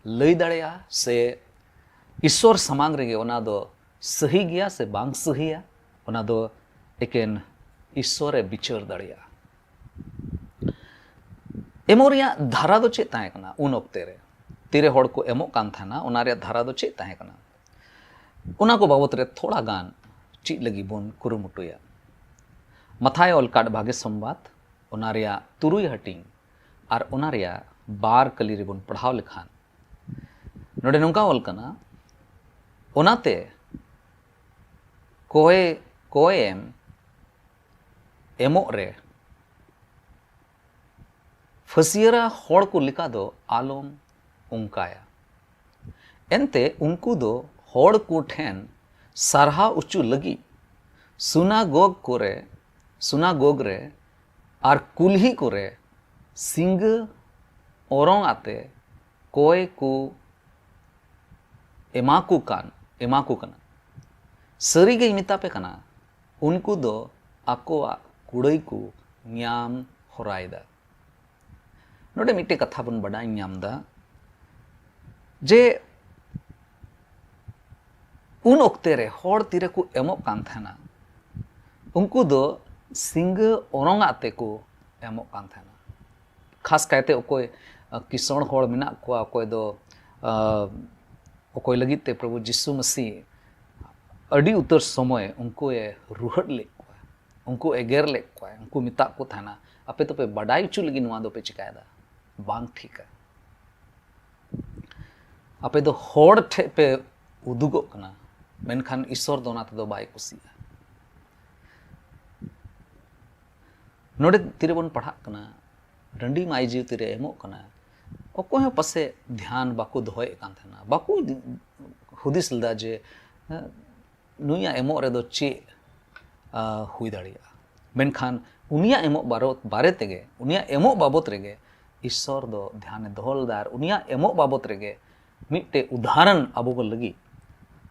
ᱞᱟᱹᱭ ᱫᱟᱲᱮᱭᱟᱜᱼᱟ, ᱥᱮ ᱤᱥᱥᱚᱨ ᱥᱟᱢᱟᱝ ᱨᱮᱜᱮ ᱚᱱᱟ ᱫᱚ ᱥᱟᱹᱦᱤ ᱜᱮᱭᱟ ᱥᱮ ᱵᱟᱝ ᱥᱟᱹᱦᱤᱭᱟ, ᱚᱱᱟ ᱫᱚ ᱮᱠᱮᱱ ᱤᱥᱥᱚᱨᱮ ᱵᱤᱪᱟᱹᱨ ᱫᱟᱲᱮᱭᱟᱜᱼᱟ᱾ ᱮᱢᱚᱜ ᱨᱮᱭᱟᱜ ᱫᱷᱟᱨᱟ ᱫᱚ ᱪᱮᱫ ᱛᱟᱦᱮᱸ ᱠᱟᱱᱟ ᱩᱱ ᱚᱠᱛᱮ ᱨᱮ? ᱛᱤᱨᱮ ᱦᱚᱲ ᱠᱚ ᱮᱢᱚᱜ ᱠᱟᱱ ᱛᱟᱦᱮᱱᱟ, ᱚᱱᱟ ᱨᱮᱭᱟᱜ ᱫᱷᱟᱨᱟ ᱫᱚ ᱪᱮᱫ ᱛᱟᱦᱮᱸ ᱠᱟᱱᱟ? ᱚᱱᱟ ᱠᱚ ᱵᱟᱵᱚᱛ ᱨᱮ ᱛᱷᱚᱲᱟ ᱜᱟᱱ ᱪᱮᱫ ᱞᱟᱹᱜᱤᱫ ᱵᱚᱱ ᱠᱩᱨᱩᱢᱩᱴᱩᱭᱟ᱾ ᱢᱟᱛᱷᱟᱭ ᱚᱞ ᱠᱟᱫ ᱵᱷᱟᱜᱮ ᱥᱚᱢᱵᱟᱫ, ᱚᱱᱟ ᱨᱮᱭᱟᱜ ᱛᱩᱨᱩᱭ ᱦᱟᱹᱴᱤᱧ ᱟᱨ ᱚᱱᱟ ᱨᱮᱭᱟᱜ ᱵᱟᱨ ᱠᱟᱹᱞᱤ ᱨᱮᱵᱚᱱ ᱯᱟᱲᱦᱟᱣ ᱞᱮᱠᱷᱟᱱ, ᱱᱚᱰᱮ ᱱᱚᱝᱠᱟ ᱚᱞ ᱠᱟᱱᱟ, ᱚᱱᱟᱛᱮ ᱠᱚᱭ ᱠᱚᱭᱮᱢ ᱮᱢᱚᱜ ᱨᱮ ᱯᱷᱟᱹᱥᱤᱭᱟᱹᱨᱟ ᱦᱚᱲ ᱠᱚ ᱞᱮᱠᱟ ᱫᱚ ᱟᱞᱚᱢ ᱚᱱᱠᱟᱭᱟ᱾ ᱮᱱᱛᱮ ᱩᱱᱠᱩ ᱫᱚ ᱦᱚᱲ ᱠᱚ ᱴᱷᱮᱱ ᱥᱟᱨᱦᱟᱣ ᱚᱪᱚ ᱞᱟᱹᱜᱤᱫ ᱥᱩᱱᱟᱜᱚᱜᱽ ᱠᱚᱨᱮ, ᱥᱩᱱᱟᱜᱚᱜᱽ ᱨᱮ ᱟᱨ ᱠᱩᱞᱦᱤ ᱠᱚᱨᱮ ᱥᱤᱸᱜᱟᱹ ᱚᱨᱚᱝ ᱟᱛᱮ ᱠᱚᱭ ᱠᱚ ᱮᱢᱟ ᱠᱚ ᱠᱟᱱ, ᱮᱢᱟ ᱠᱚ ᱠᱟᱱᱟ᱾ ᱥᱟᱹᱨᱤᱜᱮᱧ ᱢᱮᱛᱟ ᱯᱮ ᱠᱟᱱᱟ, ᱩᱱᱠᱩ ᱫᱚ ᱟᱠᱚᱣᱟᱜ ᱠᱩᱲᱟᱹᱭ ᱠᱚ ᱧᱟᱢ ᱦᱚᱨᱟᱭᱮᱫᱟ᱾ ᱱᱚᱰᱮ ᱢᱤᱫᱴᱮᱡ ᱠᱟᱛᱷᱟ ᱵᱚᱱ ᱵᱟᱰᱟᱭ ᱧᱟᱢ ᱮᱫᱟ ᱡᱮ ᱩᱱ ᱚᱠᱛᱮ ᱨᱮ ᱦᱚᱲ ᱛᱤᱨᱮᱠᱚ ᱮᱢᱚᱜ ᱠᱟᱱ ᱛᱟᱦᱮᱱᱟ, ᱩᱱᱠᱩ ᱫᱚ ᱥᱤᱸᱜᱟᱹ ᱚᱨᱚᱝ ᱟᱜ ᱛᱮᱠᱚ ᱮᱢᱚᱜ ᱠᱟᱱ ᱛᱟᱦᱮᱱᱟ᱾ ᱠᱷᱟᱥ ᱠᱟᱭᱛᱮ ᱚᱠᱚᱭ, ᱟᱸ, ᱠᱤᱥᱟᱹᱬ ᱦᱚᱲ ᱢᱮᱱᱟᱜ ᱠᱚᱣᱟ, ᱚᱠᱚᱭ ᱫᱚ, ᱟᱸ, ᱚᱠᱚᱭ ᱞᱟᱹᱜᱤᱫ ᱛᱮ ᱯᱨᱚᱵᱷᱩ ᱡᱤᱥᱩ ᱢᱟᱹᱥᱤ ᱟᱹᱰᱤ ᱩᱛᱟᱹᱨ ᱥᱚᱢᱚᱭ ᱩᱱᱠᱩᱭ ᱨᱩᱦᱮᱫ ᱞᱮᱫ ᱠᱚᱣᱟ, ᱩᱱᱠᱩ ᱮᱜᱮᱨ ᱞᱮᱫ ᱠᱚᱣᱟ, ᱩᱱᱠᱩ ᱢᱮᱛᱟᱜ ᱠᱚ ᱛᱟᱦᱮᱱᱟ, "ᱟᱯᱮ ᱫᱚᱯᱮ ᱵᱟᱰᱟᱭ ᱦᱚᱪᱚ ᱞᱟᱹᱜᱤᱫ ᱱᱚᱣᱟ ᱫᱚᱯᱮ ᱪᱤᱠᱟᱭᱮᱫᱟ, ᱵᱟᱝ ᱴᱷᱤᱠᱟ᱾ ᱟᱯᱮ ᱫᱚ ᱦᱚᱲ ᱴᱷᱮᱡ ᱯᱮ ᱩᱫᱩᱜᱚᱜ ᱠᱟᱱᱟ, ᱢᱮᱱᱠᱷᱟᱱ ᱤᱥᱥᱚᱨ ᱫᱚ ᱚᱱᱟ ᱛᱮᱫᱚ ᱵᱟᱭ ᱠᱩᱥᱤᱜᱼᱟ᱾" ᱱᱚᱰᱮ ᱛᱤᱨᱮᱵᱚᱱ ᱯᱟᱲᱦᱟᱜ ᱠᱟᱱᱟ, ᱰᱟᱹᱰᱤ ᱢᱟᱹᱭᱡᱩ ᱛᱤᱨᱮ ᱮᱢᱚᱜ ᱠᱟᱱᱟ, ᱚᱠᱚᱭ ᱦᱚᱸ ᱯᱟᱥᱮ ᱫᱷᱮᱭᱟᱱ ᱵᱟᱠᱚ ᱫᱚᱦᱚᱭᱮᱫ ᱠᱟᱱ ᱛᱟᱦᱮᱱᱟ, ᱵᱟᱠᱚ ᱦᱩᱫᱤᱥ ᱞᱮᱫᱟ ᱡᱮ, ᱦᱮᱸ, ᱱᱩᱭᱟᱜ ᱮᱢᱚᱜ ᱨᱮᱫᱚ ᱪᱮᱫ ᱦᱩᱭ ᱫᱟᱲᱮᱭᱟᱜᱼᱟ᱾ ᱢᱮᱱᱠᱷᱟᱱ ᱩᱱᱤᱭᱟᱜ ᱮᱢᱚᱜ ᱵᱟᱨᱚ-, ᱵᱟᱨᱮ ᱛᱮᱜᱮ, ᱩᱱᱤᱭᱟᱜ ᱮᱢᱚᱜ ᱵᱟᱵᱚᱛ ᱨᱮᱜᱮ ᱤᱥᱥᱚᱨ ᱫᱚ ᱫᱷᱮᱭᱟᱱᱮ ᱫᱚᱦᱚ ᱞᱮᱫᱟ, ᱟᱨ ᱩᱱᱤᱭᱟᱜ ᱮᱢᱚᱜ ᱵᱟᱵᱚᱛ ᱨᱮᱜᱮ ᱢᱤᱫᱴᱮᱡ ᱩᱫᱟᱦᱚᱨᱚᱱ ᱟᱵᱚ ᱠᱚ ᱞᱟᱹᱜᱤᱫ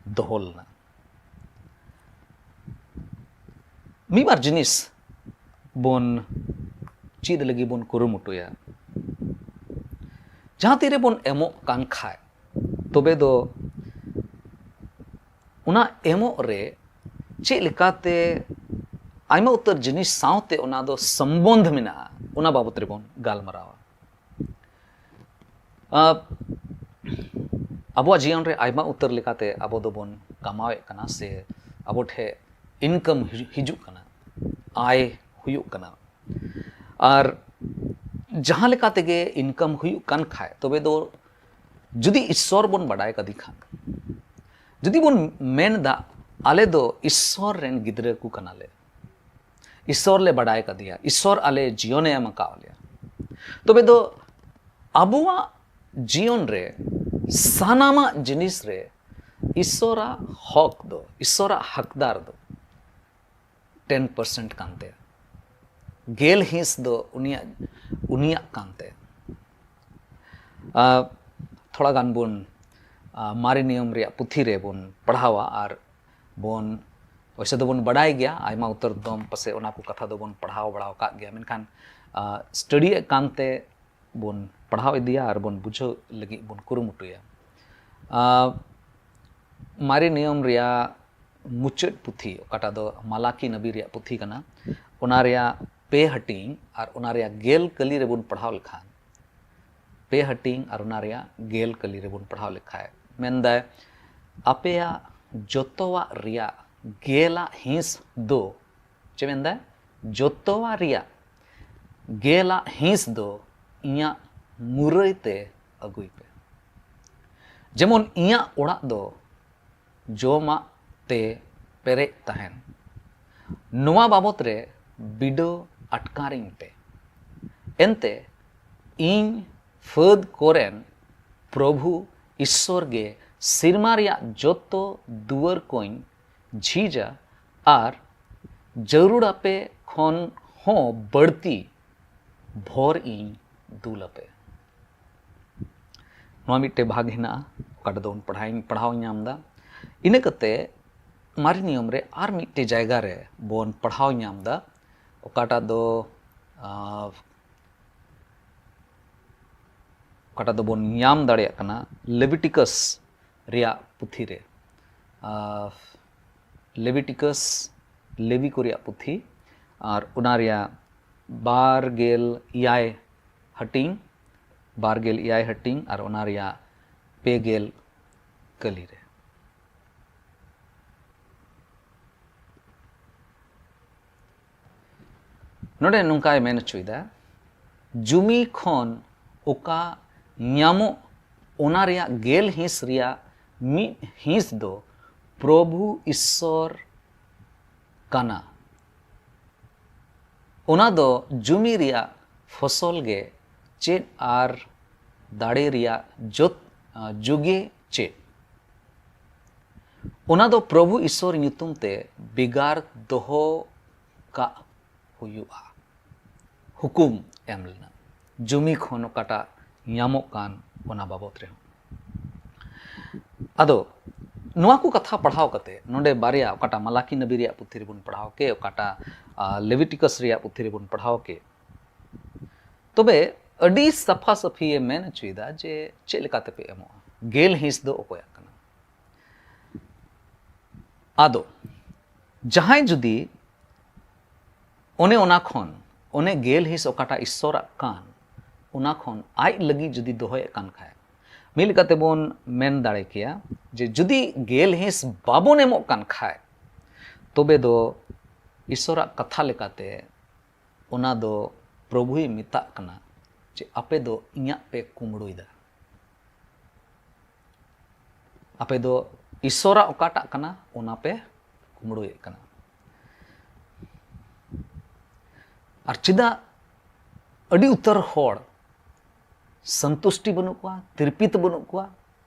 ᱫᱚᱦᱚ ᱞᱮᱱᱟ᱾ ᱢᱤᱫ ᱵᱟᱨ ᱡᱤᱱᱤᱥ ᱵᱚᱱ ᱪᱮᱫ ᱞᱟᱹᱜᱤᱫ ᱵᱚᱱ ᱠᱩᱨᱩᱢᱩᱴᱩᱭᱟ᱾ ᱡᱟᱦᱟᱸ ᱛᱤᱨᱮ ᱵᱚᱱ ᱮᱢᱚᱜ ᱠᱟᱱ ᱠᱷᱟᱡ, ᱛᱚᱵᱮ ᱫᱚ ᱚᱱᱟ ᱮᱢᱚᱜ ᱨᱮ ᱪᱮᱫ ᱞᱮᱠᱟᱛᱮ ᱟᱭᱢᱟ ᱩᱛᱟᱹᱨ ᱡᱤᱱᱤᱥ ᱥᱟᱶᱛᱮ ᱚᱱᱟ ᱫᱚ ᱥᱚᱢᱵᱚᱱᱫᱷ ᱢᱮᱱᱟᱜᱼᱟ, ᱚᱱᱟ ᱵᱟᱵᱚᱛ ᱨᱮᱵᱚᱱ ᱜᱟᱞᱢᱟᱨᱟᱣᱟ᱾ ᱟᱵᱚᱣᱟᱜ ᱡᱤᱭᱚᱱ ᱨᱮ ᱟᱭᱢᱟ ᱩᱛᱟᱹᱨ ᱞᱮᱠᱟᱛᱮ ᱟᱵᱚ ᱫᱚᱵᱚᱱ ᱠᱟᱢᱟᱣᱮᱫ ᱠᱟᱱᱟ ᱥᱮ ᱟᱵᱚ ᱴᱷᱮᱱ ᱤᱱᱠᱟᱢ ᱦᱤᱡᱩᱜ ᱠᱟᱱᱟ, ᱟᱭ ᱦᱩᱭᱩᱜ ᱠᱟᱱᱟ᱾ ᱟᱨ ᱡᱟᱦᱟᱸ ᱞᱮᱠᱟ ᱛᱮᱜᱮ ᱤᱱᱠᱟᱢ ᱦᱩᱭᱩᱜ ᱠᱟᱱ ᱠᱷᱟᱡ, ᱛᱚᱵᱮ ᱫᱚ ᱡᱩᱫᱤ ᱤᱥᱥᱚᱨ ᱵᱚᱱ ᱵᱟᱰᱟᱭ ᱠᱟᱫᱮ ᱠᱷᱟᱱ, ᱡᱩᱫᱤ ᱵᱚᱱ ᱢᱮᱱ ᱮᱫᱟ, "ᱟᱞᱮ ᱫᱚ ᱤᱥᱥᱚᱨ ᱨᱮᱱ ᱜᱤᱫᱽᱨᱟᱹ ᱠᱚ ᱠᱟᱱᱟᱞᱮ, ᱤᱥᱥᱚᱨ ᱞᱮ ᱵᱟᱰᱟᱭ ᱠᱟᱫᱮᱭᱟ, ᱤᱥᱥᱚᱨ ᱟᱞᱮ ᱡᱤᱭᱚᱱᱮ ᱮᱢ ᱟᱠᱟᱫ ᱞᱮᱭᱟ", ᱛᱚᱵᱮ ᱫᱚ ᱟᱵᱚᱣᱟᱜ ᱡᱤᱭᱚᱱ ᱨᱮ ᱥᱟᱱᱟᱢᱟᱜ ᱡᱤᱱᱤᱥ ᱨᱮ ᱤᱥᱥᱚᱨᱟᱜ ᱦᱚᱠ ᱫᱚ, ᱤᱥᱥᱚᱨᱟᱜ ᱦᱚᱠᱫᱟᱨ ᱫᱚ ᱴᱮᱱ ᱯᱟᱨᱥᱮᱱᱴ ᱠᱟᱱ ᱛᱟᱭᱟ, ᱜᱮᱞ ᱦᱤᱸᱥ ᱫᱚ ᱩᱱᱤᱭᱟᱜ, ᱩᱱᱤᱭᱟᱜ ᱠᱟᱱ ᱛᱟᱭᱟ᱾ ᱟᱨ ᱛᱷᱚᱲᱟ ᱜᱟᱱ ᱵᱚᱱ, ᱟᱨ ᱢᱟᱨᱮ ᱱᱤᱭᱚᱢ ᱨᱮᱭᱟᱜ ᱯᱩᱛᱷᱤ ᱨᱮ ᱵᱚᱱ ᱯᱟᱲᱦᱟᱣᱟ ᱟᱨ ᱵᱚᱱ, ᱚᱭᱥᱮ ᱫᱚᱵᱚᱱ ᱵᱟᱰᱟᱭ ᱜᱮᱭᱟ, ᱟᱭᱢᱟ ᱩᱛᱟᱹᱨ ᱫᱚᱢ ᱯᱟᱥᱮ ᱚᱱᱟ ᱠᱚ ᱠᱟᱛᱷᱟ ᱫᱚᱵᱚᱱ ᱯᱟᱲᱦᱟᱣ ᱵᱟᱲᱟ ᱟᱠᱟᱫ ᱜᱮᱭᱟ, ᱢᱮᱱᱠᱷᱟᱱ, ᱟᱨ ᱥᱴᱟᱰᱤᱭᱮᱫ ᱠᱟᱱᱛᱮ ᱵᱚᱱ ᱯᱟᱲᱦᱟᱣ ᱤᱫᱤᱭᱟ ᱟᱨ ᱵᱚᱱ ᱵᱩᱡᱷᱟᱹᱣ ᱞᱟᱹᱜᱤᱫ ᱵᱚᱱ ᱠᱩᱨᱩᱢᱩᱴᱩᱭᱟ᱾ ᱟᱨ ᱢᱟᱨᱮ ᱱᱤᱭᱚᱢ ᱨᱮᱭᱟᱜ ᱢᱩᱪᱟᱹᱫ ᱯᱩᱛᱷᱤ, ᱚᱠᱟᱴᱟᱜ ᱫᱚ ᱢᱟᱞᱟᱠᱤ ᱱᱟᱵᱤ ᱨᱮᱭᱟᱜ ᱯᱩᱛᱷᱤ ᱠᱟᱱᱟ, ᱚᱱᱟ ᱨᱮᱭᱟᱜ ᱯᱮ ᱦᱟᱹᱴᱤᱧ ᱟᱨ ᱚᱱᱟ ᱨᱮᱭᱟᱜ ᱜᱮᱞ ᱠᱟᱹᱞᱤ ᱨᱮᱵᱚᱱ ᱯᱟᱲᱦᱟᱣ ᱞᱮᱠᱷᱟᱱ, ᱯᱮ ᱦᱟᱹᱴᱤᱧ ᱟᱨ ᱚᱱᱟ ᱨᱮᱭᱟᱜ ᱜᱮᱞ ᱠᱟᱹᱞᱤ ᱨᱮᱵᱚᱱ ᱯᱟᱲᱦᱟᱣ ᱞᱮᱠᱷᱟᱱ, ᱢᱮᱱᱫᱟᱭ, ᱟᱯᱮᱭᱟᱜ ᱡᱚᱛᱚᱣᱟᱜ ᱨᱮᱭᱟᱜ ᱜᱮᱞᱟᱜ ᱦᱤᱸᱥ ᱫᱚ, ᱪᱮᱫ ᱢᱮᱱᱫᱟᱭ? ᱡᱚᱛᱚᱣᱟᱜ ᱨᱮᱭᱟᱜ ᱜᱮᱞᱟᱜ ᱦᱤᱸᱥ ᱫᱚ ᱤᱧᱟᱜ ᱢᱩᱨᱟᱹᱭ ᱛᱮ ᱟᱹᱜᱩᱭ ᱯᱮ, ᱡᱮᱢᱚᱱ ᱤᱧᱟᱜ ᱚᱲᱟᱜ ᱫᱚ ᱡᱚᱢᱟᱜ ᱛᱮ ᱯᱮᱨᱮᱡ ᱛᱟᱦᱮᱱ᱾ ᱱᱚᱣᱟ ᱵᱟᱵᱚᱛ ᱨᱮ ᱵᱤᱰᱟᱹᱣ ᱟᱴᱠᱟᱨᱤᱧ ᱯᱮ᱾ ᱮᱱᱛᱮ ᱤᱧ ᱯᱷᱟᱹᱫ ᱠᱚᱨᱮᱱ ᱯᱨᱚᱵᱷᱩ ᱤᱥᱥᱚᱨ ᱜᱮ ᱥᱤᱨᱢᱟ ᱨᱮᱭᱟᱜ ᱡᱚᱛᱚ ᱫᱩᱣᱟᱹᱨ ᱠᱚᱧ ᱡᱷᱤᱡᱟ ᱟᱨ ᱡᱟᱹᱨᱩᱲᱟᱯᱮ ᱠᱷᱚᱱ ᱦᱚᱸ ᱵᱟᱹᱲᱛᱤ ᱵᱷᱚᱨ ᱤᱧ ᱫᱩᱞᱟᱯᱮ᱾ ᱱᱚᱣᱟ ᱢᱤᱫᱴᱮᱡ ᱵᱷᱟᱜᱽ ᱦᱮᱱᱟᱜᱼᱟ, ᱚᱠᱟ ᱨᱮᱫᱚ ᱵᱚᱱ ᱯᱟᱲᱦᱟᱣ, ᱯᱟᱲᱦᱟᱣ ᱧᱟᱢ ᱮᱫᱟ᱾ ᱤᱱᱟᱹ ᱠᱟᱛᱮ ᱢᱟᱨᱮ ᱱᱤᱭᱚᱢ ᱨᱮ ᱟᱨ ᱢᱤᱫᱴᱮᱡ ᱡᱟᱭᱜᱟ ᱨᱮ ᱵᱚᱱ ᱯᱟᱲᱦᱟᱣ ᱧᱟᱢ ᱮᱫᱟ, ᱚᱠᱟᱴᱟᱜ ᱫᱚ, ᱟᱸ, ᱚᱠᱟᱴᱟᱜ ᱫᱚᱵᱚᱱ ᱧᱟᱢ ᱫᱟᱲᱮᱭᱟᱜ ᱠᱟᱱᱟ ᱞᱮᱵᱤᱴᱤᱠᱟᱥ ᱨᱮᱭᱟᱜ ᱯᱩᱛᱷᱤ ᱨᱮ᱾ ᱟᱨ ᱞᱮᱵᱤᱴᱤᱠᱟᱥ, ᱞᱮᱵᱤ ᱠᱚ ᱨᱮᱭᱟᱜ ᱯᱩᱛᱷᱤ, ᱟᱨ ᱚᱱᱟ ᱨᱮᱭᱟᱜ ᱵᱟᱨ ᱜᱮᱞ ᱮᱭᱟᱭ ᱦᱟᱹᱴᱤᱧ, ᱵᱟᱨ ᱜᱮᱞ ᱮᱭᱟᱭ ᱦᱟᱹᱴᱤᱧ, ᱟᱨ ᱚᱱᱟ ᱨᱮᱭᱟᱜ ᱯᱮ ᱜᱮᱞ ᱠᱟᱹᱞᱤ ᱨᱮ᱾ ᱱᱚᱰᱮ ᱱᱚᱝᱠᱟᱭ ᱢᱮᱱ ᱦᱚᱪᱚᱭᱮᱫᱟ, ᱡᱩᱢᱤ ᱠᱷᱚᱱ ᱚᱠᱟ ᱧᱟᱢᱚᱜ, ᱚᱱᱟ ᱨᱮᱭᱟᱜ ᱜᱮᱞ ᱦᱤᱸᱥ ᱨᱮᱭᱟᱜ ᱢᱤᱫ ᱦᱤᱸᱥ ᱫᱚ ᱯᱨᱚᱵᱷᱩ ᱤᱥᱥᱚᱨ ᱠᱟᱱᱟ᱾ ᱚᱱᱟ ᱫᱚ ᱡᱩᱢᱤ ᱨᱮᱭᱟᱜ ᱯᱷᱚᱥᱚᱞ ᱜᱮ ᱪᱮᱫ ᱟᱨ ᱫᱟᱲᱮ ᱨᱮᱭᱟᱜ ᱡᱚᱛ-, ᱡᱩᱜᱮ ᱪᱮᱫ? ᱚᱱᱟ ᱫᱚ ᱯᱨᱚᱵᱷᱩ ᱤᱥᱥᱚᱨ ᱧᱩᱛᱩᱢ ᱛᱮ ᱵᱷᱮᱜᱟᱨ ᱫᱚᱦᱚ ᱠᱟᱜ ᱦᱩᱭᱩᱜᱼᱟ᱾ ᱦᱩᱠᱩᱢ ᱮᱢ ᱞᱮᱱᱟ, ᱡᱩᱢᱤ ᱠᱷᱚᱱ ᱚᱠᱟᱴᱟᱜ ᱧᱟᱢᱚᱜ ᱠᱟᱱ, ᱚᱱᱟ ᱵᱟᱵᱚᱛ ᱨᱮᱦᱚᱸ᱾ ᱟᱫᱚ ᱱᱚᱣᱟ ᱠᱚ ᱠᱟᱛᱷᱟ ᱯᱟᱲᱦᱟᱣ ᱠᱟᱛᱮ, ᱱᱚᱰᱮ ᱵᱟᱨᱭᱟ, ᱚᱠᱟᱴᱟᱜ ᱢᱟᱞᱟᱠᱤ ᱱᱟᱵᱤ ᱨᱮᱭᱟᱜ ᱯᱩᱛᱷᱤ ᱨᱮᱵᱚᱱ ᱯᱟᱲᱦᱟᱣ ᱠᱮ, ᱚᱠᱟᱴᱟᱜ, ᱟ, ᱞᱮᱵᱤᱴᱤᱠᱟᱥ ᱨᱮᱭᱟᱜ ᱯᱩᱛᱷᱤ ᱨᱮᱵᱚᱱ ᱯᱟᱲᱦᱟᱣ ᱠᱮ, ᱛᱚᱵᱮ ᱟᱹᱰᱤ ᱥᱟᱯᱷᱟ ᱥᱟᱹᱯᱷᱤᱭᱮ ᱢᱮᱱ ᱦᱚᱪᱚᱭᱮᱫᱟ ᱡᱮ ᱪᱮᱫ ᱞᱮᱠᱟ ᱛᱮᱯᱮ ᱮᱢᱚᱜᱼᱟ, ᱜᱮᱞ ᱦᱤᱸᱥ ᱫᱚ ᱚᱠᱚᱭᱟᱜ ᱠᱟᱱᱟ᱾ ᱟᱫᱚ ᱡᱟᱦᱟᱸᱭ ᱡᱩᱫᱤ ᱚᱱᱮ ᱚᱱᱟ ᱠᱷᱚᱱ, ᱚᱱᱮ ᱜᱮᱞ ᱦᱤᱸᱥ ᱚᱠᱟᱴᱟᱜ ᱤᱥᱥᱚᱨᱟᱜ ᱠᱟᱱ, ᱚᱱᱟ ᱠᱷᱚᱱ ᱟᱡ ᱞᱟᱹᱜᱤᱫ ᱡᱩᱫᱤ ᱫᱚᱦᱚᱭᱮᱫ ᱠᱟᱱ ᱠᱷᱟᱡ, ᱢᱤᱫ ᱞᱮᱠᱟᱛᱮ ᱵᱚᱱ ᱢᱮᱱ ᱫᱟᱲᱮ ᱠᱮᱭᱟ ᱡᱮ ᱡᱩᱫᱤ ᱜᱮᱞ ᱦᱤᱸᱥ ᱵᱟᱵᱚᱱ ᱮᱢᱚᱜ ᱠᱟᱱ ᱠᱷᱟᱡ, ᱛᱚᱵᱮ ᱫᱚ ᱤᱥᱥᱚᱨᱟᱜ ᱠᱟᱛᱷᱟ ᱞᱮᱠᱟᱛᱮ ᱚᱱᱟ ᱫᱚ ᱯᱨᱚᱵᱷᱩᱭ ᱢᱮᱛᱟᱜ ᱠᱟᱱᱟ ᱡᱮ ᱟᱯᱮ ᱫᱚ ᱤᱧᱟᱜ ᱯᱮ ᱠᱩᱢᱵᱽᱲᱩᱭᱮᱫᱟ᱾ ᱟᱯᱮ ᱫᱚ ᱤᱥᱥᱚᱨᱟᱜ ᱚᱠᱟᱴᱟᱜ ᱠᱟᱱᱟ, ᱚᱱᱟ ᱯᱮ ᱠᱩᱢᱵᱽᱲᱩᱭᱮᱫ ᱠᱟᱱᱟ᱾ ᱟᱨ ᱪᱮᱫᱟᱜ ᱟᱹᱰᱤ ᱩᱛᱟᱹᱨ ᱦᱚᱲ ᱥᱚᱱᱛᱩᱥᱴᱤ ᱵᱟᱹᱱᱩᱜ ᱠᱚᱣᱟ, ᱛᱤᱨᱯᱤᱛ ᱵᱟᱹᱱᱩᱜ ᱠᱚᱣᱟ?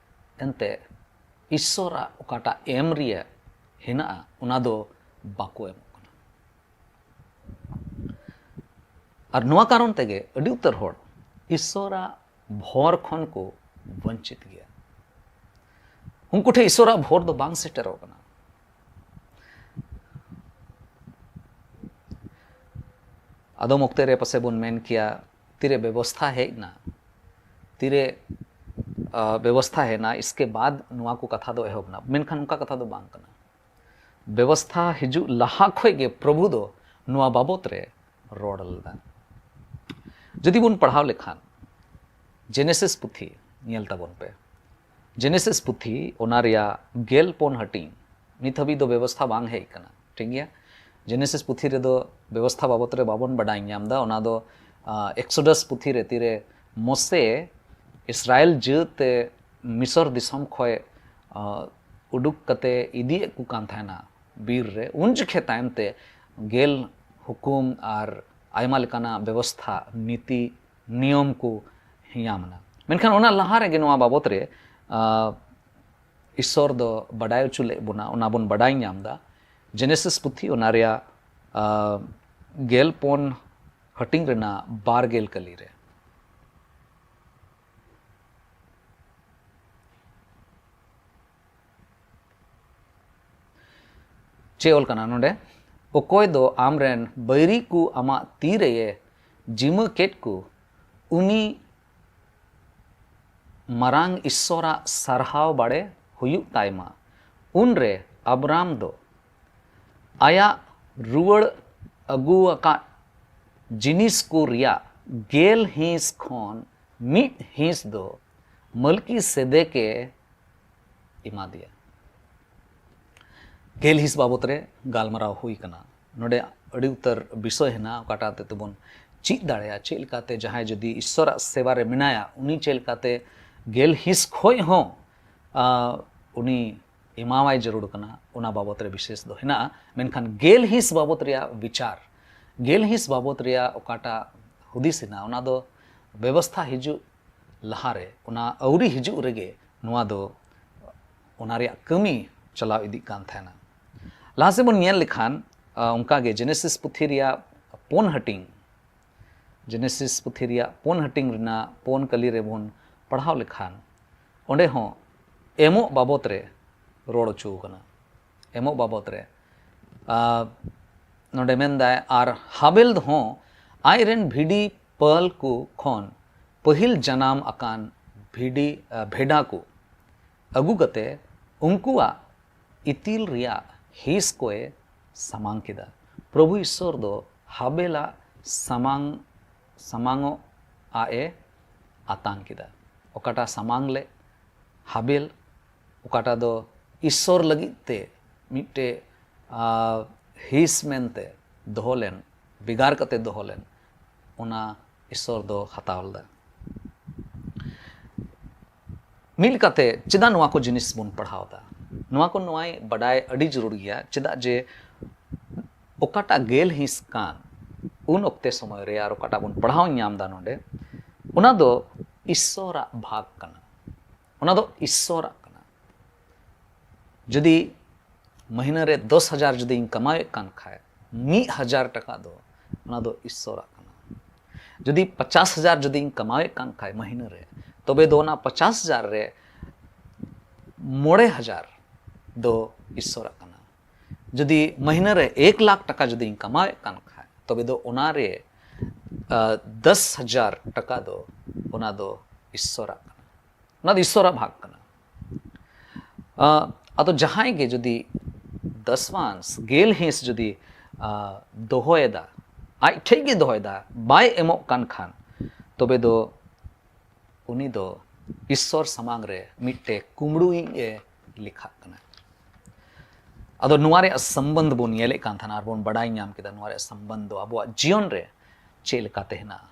ᱮᱱᱛᱮ ᱤᱥᱥᱚᱨᱟᱜ ᱚᱠᱟᱴᱟᱜ ᱮᱢ ᱨᱮᱭᱟᱜ ᱦᱮᱱᱟᱜᱼᱟ, ᱚᱱᱟ ᱫᱚ ᱵᱟᱠᱚ ᱮᱢᱚᱜ ᱠᱟᱱᱟ᱾ ᱟᱨ ᱱᱚᱣᱟ ᱠᱟᱨᱚᱱ ᱛᱮᱜᱮ ᱟᱹᱰᱤ ᱩᱛᱟᱹᱨ ᱦᱚᱲ ᱤᱥᱥᱚᱨᱟᱜ ᱵᱷᱚᱨ ᱠᱷᱚᱱ ᱠᱚ ᱵᱚᱧᱪᱤᱛ ᱜᱮᱭᱟ᱾ ᱩᱱᱠᱩ ᱴᱷᱮᱱ ᱤᱥᱥᱚᱨᱟᱜ ᱵᱷᱚᱨ ᱫᱚ ᱵᱟᱝ ᱥᱮᱴᱮᱨᱚᱜ ᱠᱟᱱᱟ᱾ ᱟᱫᱚᱢ ᱚᱠᱛᱮ ᱨᱮ ᱯᱟᱥᱮ ᱵᱚᱱ ᱢᱮᱱ ᱠᱮᱭᱟ, ᱛᱤᱨᱮ ᱵᱮᱵᱚᱥᱛᱷᱟ ᱦᱮᱡ ᱮᱱᱟ, ᱛᱤᱨᱮ, ᱟ, ᱵᱮᱵᱚᱥᱛᱷᱟ ᱦᱮᱡ ᱮᱱᱟ, ᱤᱥᱠᱮ ᱵᱟᱫ ᱱᱚᱣᱟ ᱠᱚ ᱠᱟᱛᱷᱟ ᱫᱚ ᱮᱦᱚᱵ ᱮᱱᱟ᱾ ᱢᱮᱱᱠᱷᱟᱱ ᱚᱱᱠᱟ ᱠᱟᱛᱷᱟ ᱫᱚ ᱵᱟᱝ ᱠᱟᱱᱟ᱾ ᱵᱮᱵᱚᱥᱛᱷᱟ ᱦᱤᱡᱩᱜ ᱞᱟᱦᱟ ᱠᱷᱚᱱ ᱜᱮ ᱯᱨᱚᱵᱷᱩ ᱫᱚ ᱱᱚᱣᱟ ᱵᱟᱵᱚᱛ ᱨᱮ ᱨᱚᱲ ᱞᱮᱫᱟ᱾ ᱡᱩᱫᱤ ᱵᱚᱱ ᱯᱟᱲᱦᱟᱣ ᱞᱮᱠᱷᱟᱱ, ᱡᱮᱱᱮᱥᱤᱥ ᱯᱩᱛᱷᱤ ᱧᱮᱞ ᱛᱟᱵᱚᱱ ᱯᱮ᱾ ᱡᱮᱱᱮᱥᱤᱥ ᱯᱩᱛᱷᱤ, ᱚᱱᱟ ᱨᱮᱭᱟᱜ ᱜᱮᱞ ᱯᱩᱱ ᱦᱟᱹᱴᱤᱧ, ᱱᱤᱛ ᱦᱟᱹᱵᱤᱡ ᱫᱚ ᱵᱮᱵᱚᱥᱛᱷᱟ ᱵᱟᱝ ᱦᱮᱡ ᱟᱠᱟᱱᱟ, ᱴᱷᱤᱠ ᱜᱮᱭᱟ? ᱡᱮᱱᱮᱥᱤᱥ ᱯᱩᱛᱷᱤ ᱨᱮᱫᱚ ᱵᱮᱵᱚᱥᱛᱷᱟ ᱵᱟᱵᱚᱛ ᱨᱮ ᱵᱟᱵᱚᱱ ᱵᱟᱰᱟᱭ ᱧᱟᱢ ᱮᱫᱟ᱾ ᱚᱱᱟ ᱫᱚ, ᱟ, ᱮᱠᱥᱳᱰᱟᱥ ᱯᱩᱛᱷᱤ ᱨᱮ, ᱛᱤᱨᱮ ᱢᱳᱥᱮ ᱤᱥᱨᱟᱭᱮᱞ ᱡᱟᱹᱛ ᱛᱮ ᱢᱤᱥᱚᱨ ᱫᱤᱥᱚᱢ ᱠᱷᱚᱱ, ᱟ, ᱩᱰᱩᱠ ᱠᱟᱛᱮ ᱤᱫᱤᱭᱮᱫ ᱠᱚ ᱠᱟᱱ ᱛᱟᱦᱮᱱᱟ ᱵᱤᱨ ᱨᱮ, ᱩᱱ ᱡᱚᱠᱷᱮᱡ ᱛᱟᱭᱚᱢ ᱛᱮ ᱜᱮᱞ ᱦᱩᱠᱩᱢ ᱟᱨ ᱟᱭᱢᱟ ᱞᱮᱠᱟᱱᱟᱜ ᱵᱮᱵᱚᱥᱛᱷᱟ, ᱱᱤᱛᱤ, ᱱᱤᱭᱚᱢ ᱠᱚ ᱧᱟᱢ ᱮᱱᱟ᱾ ᱢᱮᱱᱠᱷᱟᱱ ᱚᱱᱟ ᱞᱟᱦᱟ ᱨᱮᱜᱮ ᱱᱚᱣᱟ ᱵᱟᱵᱚᱛ ᱨᱮ, ᱟ, ᱤᱥᱥᱚᱨ ᱫᱚ ᱵᱟᱰᱟᱭ ᱦᱚᱪᱚ ᱞᱮᱫ ᱵᱚᱱᱟ, ᱚᱱᱟ ᱵᱚᱱ ᱵᱟᱰᱟᱭ ᱧᱟᱢ ᱮᱫᱟ᱾ ᱡᱮᱱᱮᱥᱤᱥ ᱯᱩᱛᱷᱤ, ᱚᱱᱟ ᱨᱮᱭᱟᱜ, ᱟ, ᱜᱮᱞ ᱯᱩᱱ ᱦᱟᱹᱴᱤᱧ ᱨᱮᱱᱟᱜ ᱵᱟᱨ ᱜᱮᱞ ᱠᱟᱹᱞᱤ ᱨᱮ᱾ ᱪᱮᱫ ᱚᱞ ᱠᱟᱱᱟ ᱱᱚᱰᱮ? ᱚᱠᱚᱭ ᱫᱚ ᱟᱢᱨᱮᱱ ᱵᱟᱹᱭᱨᱤ ᱠᱚ ᱟᱢᱟᱜ ᱛᱤ ᱨᱮᱭᱮ ᱡᱤᱢᱟᱹ ᱠᱮᱫ ᱠᱚ, ᱩᱱᱤ ᱢᱟᱨᱟᱝ ᱤᱥᱥᱚᱨᱟᱜ ᱥᱟᱨᱦᱟᱣ ᱵᱟᱲᱮ ᱦᱩᱭᱩᱜ ᱛᱟᱭ ᱢᱟ᱾ ᱩᱱᱨᱮ ᱟᱵᱨᱟᱢ ᱫᱚ ᱟᱭᱟᱜ ᱨᱩᱣᱟᱹᱲ ᱟᱹᱜᱩ ᱟᱠᱟᱫ ᱡᱤᱱᱤᱥ ᱠᱚ ᱨᱮᱭᱟᱜ ᱜᱮᱞ ᱦᱤᱸᱥ ᱠᱷᱚᱱ ᱢᱤᱫ ᱦᱤᱸᱥ ᱫᱚ ᱢᱟᱞᱠᱤ ᱥᱮᱫᱮᱠᱮ ᱮᱢᱟ ᱫᱮᱭᱟ᱾ ᱜᱮᱞ ᱦᱤᱸᱥ ᱵᱟᱵᱚᱛ ᱨᱮ ᱜᱟᱞᱢᱟᱨᱟᱣ ᱦᱩᱭ ᱠᱟᱱᱟ᱾ ᱱᱚᱰᱮ ᱟᱹᱰᱤ ᱩᱛᱟᱹᱨ ᱵᱤᱥᱚᱭ ᱦᱮᱱᱟᱜᱼᱟ, ᱚᱠᱟᱴᱟᱜ ᱛᱮ ᱛᱮᱵᱚᱱ ᱪᱮᱫ ᱫᱟᱲᱮᱭᱟᱜᱼᱟ, ᱪᱮᱫ ᱞᱮᱠᱟᱛᱮ ᱡᱟᱦᱟᱸᱭ ᱡᱩᱫᱤ ᱤᱥᱥᱚᱨᱟᱜ ᱥᱮᱵᱟ ᱨᱮ ᱢᱮᱱᱟᱭᱟ, ᱩᱱᱤ ᱪᱮᱫ ᱞᱮᱠᱟᱛᱮ ᱜᱮᱞ ᱦᱤᱸᱥ ᱠᱷᱚᱡ ᱦᱚᱸ, ᱟ, ᱩᱱᱤ ᱮᱢᱟᱣᱟᱭ ᱡᱟᱹᱨᱩᱲ ᱠᱟᱱᱟ, ᱚᱱᱟ ᱵᱟᱵᱚᱛ ᱨᱮ ᱵᱤᱥᱮᱥ ᱫᱚ ᱦᱮᱱᱟᱜᱼᱟ᱾ ᱢᱮᱱᱠᱷᱟᱱ ᱜᱮᱞ ᱦᱤᱸᱥ ᱵᱟᱵᱚᱛ ᱨᱮᱭᱟᱜ ᱵᱤᱪᱟᱨ, ᱜᱮᱞ ᱦᱤᱸᱥ ᱵᱟᱵᱚᱛ ᱨᱮᱭᱟᱜ ᱚᱠᱟᱴᱟᱜ ᱦᱩᱫᱤᱥ ᱦᱮᱱᱟᱜᱼᱟ, ᱚᱱᱟ ᱫᱚ ᱵᱮᱵᱚᱥᱛᱷᱟ ᱦᱤᱡᱩᱜ ᱞᱟᱦᱟᱨᱮ, ᱚᱱᱟ ᱟᱹᱣᱨᱤ ᱦᱤᱡᱩᱜ ᱨᱮᱜᱮ ᱱᱚᱣᱟ ᱫᱚ, ᱚᱱᱟ ᱨᱮᱭᱟᱜ ᱠᱟᱹᱢᱤ ᱪᱟᱞᱟᱣ ᱤᱫᱤᱜ ᱠᱟᱱ ᱛᱟᱦᱮᱱᱟ᱾ ᱞᱟᱦᱟ ᱥᱮᱫ ᱵᱚᱱ ᱧᱮᱞ ᱞᱮᱠᱷᱟᱱ, ᱟ, ᱚᱱᱠᱟᱜᱮ ᱡᱮᱱᱮᱥᱤᱥ ᱯᱩᱛᱷᱤ ᱨᱮᱭᱟᱜ ᱯᱩᱱ ᱦᱟᱹᱴᱤᱧ, ᱡᱮᱱᱮᱥᱤᱥ ᱯᱩᱛᱷᱤ ᱨᱮᱭᱟᱜ ᱯᱩᱱ ᱦᱟᱹᱴᱤᱧ ᱨᱮᱱᱟᱜ ᱯᱩᱱ ᱠᱟᱹᱞᱤ ᱨᱮᱵᱚᱱ ᱯᱟᱲᱦᱟᱣ ᱞᱮᱠᱷᱟᱱ, ᱚᱸᱰᱮ ᱦᱚᱸ ᱮᱢᱚᱜ ᱵᱟᱵᱚᱛ ᱨᱮ ᱨᱚᱲ ᱦᱚᱪᱚ ᱠᱟᱱᱟ᱾ ᱮᱢᱚᱜ ᱵᱟᱵᱚᱛ ᱨᱮ, ᱟ, ᱱᱚᱰᱮ ᱢᱮᱱᱫᱟᱭ, ᱟᱨ ᱦᱟᱵᱮᱞ ᱦᱚᱸ ᱟᱡᱨᱮᱱ ᱵᱷᱤᱰᱤ ᱯᱟᱹᱞ ᱠᱚ ᱠᱷᱚᱱ ᱯᱟᱹᱦᱤᱞ ᱡᱟᱱᱟᱢ ᱟᱠᱟᱱ ᱵᱷᱤᱰᱤ, ᱟ, ᱵᱷᱮᱰᱟ ᱠᱚ ᱟᱹᱜᱩ ᱠᱟᱛᱮ ᱩᱱᱠᱩᱣᱟᱜ ᱤᱛᱤᱞ ᱨᱮᱭᱟᱜ ᱦᱤᱸᱥ ᱠᱚᱭ ᱥᱟᱢᱟᱝ ᱠᱮᱫᱟ᱾ ᱯᱨᱚᱵᱷᱩ ᱤᱥᱥᱚᱨ ᱫᱚ ᱦᱟᱵᱮᱞᱟᱜ ᱥᱟᱢᱟᱝ, ᱥᱟᱢᱟᱝᱚᱜ ᱟᱜ ᱮ ᱟᱛᱟᱝ ᱠᱮᱫᱟ᱾ ᱚᱠᱟᱴᱟᱜ ᱥᱟᱢᱟᱝ ᱞᱮᱫ ᱦᱟᱵᱮᱞ, ᱚᱠᱟᱴᱟᱜ ᱫᱚ ᱤᱥᱥᱚᱨ ᱞᱟᱹᱜᱤᱫ ᱛᱮ ᱢᱤᱫᱴᱮᱡ, ᱟ, ᱦᱤᱸᱥ ᱢᱮᱱᱛᱮ ᱫᱚᱦᱚ ᱞᱮᱱ, ᱵᱷᱮᱜᱟᱨ ᱠᱟᱛᱮ ᱫᱚᱦᱚ ᱞᱮᱱ, ᱚᱱᱟ ᱤᱥᱥᱚᱨ ᱫᱚ ᱦᱟᱛᱟᱣ ᱞᱮᱫᱟ᱾ ᱢᱤᱫ ᱞᱮᱠᱟᱛᱮ ᱪᱮᱫᱟᱜ ᱱᱚᱣᱟ ᱠᱚ ᱡᱤᱱᱤᱥ ᱵᱚᱱ ᱯᱟᱲᱦᱟᱣ ᱮᱫᱟ? ᱱᱚᱣᱟ ᱠᱚ ᱱᱚᱣᱟᱭ ᱵᱟᱰᱟᱭ ᱟᱹᱰᱤ ᱡᱟᱹᱨᱩᱲ ᱜᱮᱭᱟ᱾ ᱪᱮᱫᱟᱜ ᱡᱮ ᱚᱠᱟᱴᱟᱜ ᱜᱮᱞ ᱦᱤᱸᱥ ᱠᱟᱱ ᱩᱱ ᱚᱠᱛᱮ ᱥᱚᱢᱚᱭ ᱨᱮ ᱟᱨ ᱚᱠᱟᱴᱟᱜ ᱵᱚᱱ ᱯᱟᱲᱦᱟᱣ ᱧᱟᱢ ᱮᱫᱟ ᱱᱚᱰᱮ, ᱚᱱᱟ ᱫᱚ ᱤᱥᱥᱚᱨᱟᱜ ᱵᱷᱟᱜᱽ ᱠᱟᱱᱟ᱾ ᱚᱱᱟ ᱫᱚ ᱤᱥᱥᱚᱨᱟᱜ ᱠᱟᱱᱟ᱾ ᱡᱩᱫᱤ ᱢᱟᱹᱦᱱᱟᱹ ᱨᱮ ᱫᱚᱥ ᱦᱟᱡᱟᱨ ᱡᱩᱫᱤᱧ ᱠᱟᱢᱟᱣᱮᱫ ᱠᱟᱱ ᱠᱷᱟᱡ, ᱢᱤᱫ ᱦᱟᱡᱟᱨ ᱴᱟᱠᱟ ᱫᱚ ᱚᱱᱟ ᱫᱚ ᱤᱥᱥᱚᱨᱟᱜ ᱠᱟᱱᱟ᱾ ᱡᱩᱫᱤ ᱯᱚᱪᱟᱥ ᱦᱟᱡᱟᱨ ᱡᱩᱫᱤᱧ ᱠᱟᱢᱟᱣᱮᱫ ᱠᱟᱱ ᱠᱷᱟᱡ ᱢᱟᱹᱦᱱᱟᱹ ᱨᱮ, ᱛᱚᱵᱮ ᱫᱚ ᱚᱱᱟ ᱯᱚᱪᱟᱥ ᱦᱟᱡᱟᱨ ᱨᱮ ᱢᱚᱬᱮ ᱦᱟᱡᱟᱨ ᱫᱚ ᱤᱥᱥᱚᱨᱟᱜ ᱠᱟᱱᱟ᱾ ᱡᱩᱫᱤ ᱢᱟᱹᱦᱱᱟᱹ ᱨᱮ ᱮᱠ ᱞᱟᱠᱷ ᱴᱟᱠᱟ ᱡᱩᱫᱤᱧ ᱠᱟᱢᱟᱣᱮᱫ ᱠᱟᱱ ᱠᱷᱟᱡ, ᱛᱚᱵᱮ ᱫᱚ ᱚᱱᱟ ᱨᱮ, ᱟ, ᱫᱚᱥ ᱦᱟᱡᱟᱨ ᱴᱟᱠᱟ ᱫᱚ ᱚᱱᱟ ᱫᱚ ᱤᱥᱥᱚᱨᱟᱜ ᱠᱟᱱᱟ᱾ ᱚᱱᱟ ᱫᱚ ᱤᱥᱥᱚᱨᱟᱜ ᱵᱷᱟᱜᱽ ᱠᱟᱱᱟ᱾ ᱟ, ᱟᱫᱚ ᱡᱟᱦᱟᱸᱭ ᱜᱮ ᱡᱩᱫᱤ ᱫᱚᱥᱣᱟᱱᱥ, ᱜᱮᱞ ᱦᱤᱸᱥ ᱡᱩᱫᱤ, ᱟ, ᱫᱚᱦᱚᱭᱮᱫᱟ, ᱟᱡ ᱴᱷᱮᱡ ᱜᱮ ᱫᱚᱦᱚᱭᱮᱫᱟ, ᱵᱟᱭ ᱮᱢᱚᱜ ᱠᱟᱱ ᱠᱷᱟᱱ, ᱛᱚᱵᱮ ᱫᱚ ᱩᱱᱤ ᱫᱚ ᱤᱥᱥᱚᱨ ᱥᱟᱢᱟᱝ ᱨᱮ ᱢᱤᱫᱴᱮᱡ ᱠᱩᱢᱵᱽᱲᱩᱭᱤᱡ ᱮ ᱞᱮᱠᱷᱟᱜ ᱠᱟᱱᱟ᱾ ᱟᱫᱚ ᱱᱚᱣᱟ ᱨᱮᱭᱟᱜ ᱥᱚᱢᱵᱚᱱᱫᱷ ᱵᱚᱱ ᱧᱮᱞᱮᱫ ᱠᱟᱱ ᱛᱟᱦᱮᱱᱟ ᱟᱨ ᱵᱚᱱ ᱵᱟᱰᱟᱭ ᱧᱟᱢ ᱠᱮᱫᱟ ᱱᱚᱣᱟ ᱨᱮᱭᱟᱜ ᱥᱚᱢᱵᱚᱱᱫᱷ ᱫᱚ ᱟᱵᱚᱣᱟᱜ ᱡᱤᱭᱚᱱ ᱨᱮ ᱪᱮᱫ ᱞᱮᱠᱟᱛᱮ ᱦᱮᱱᱟᱜᱼᱟ᱾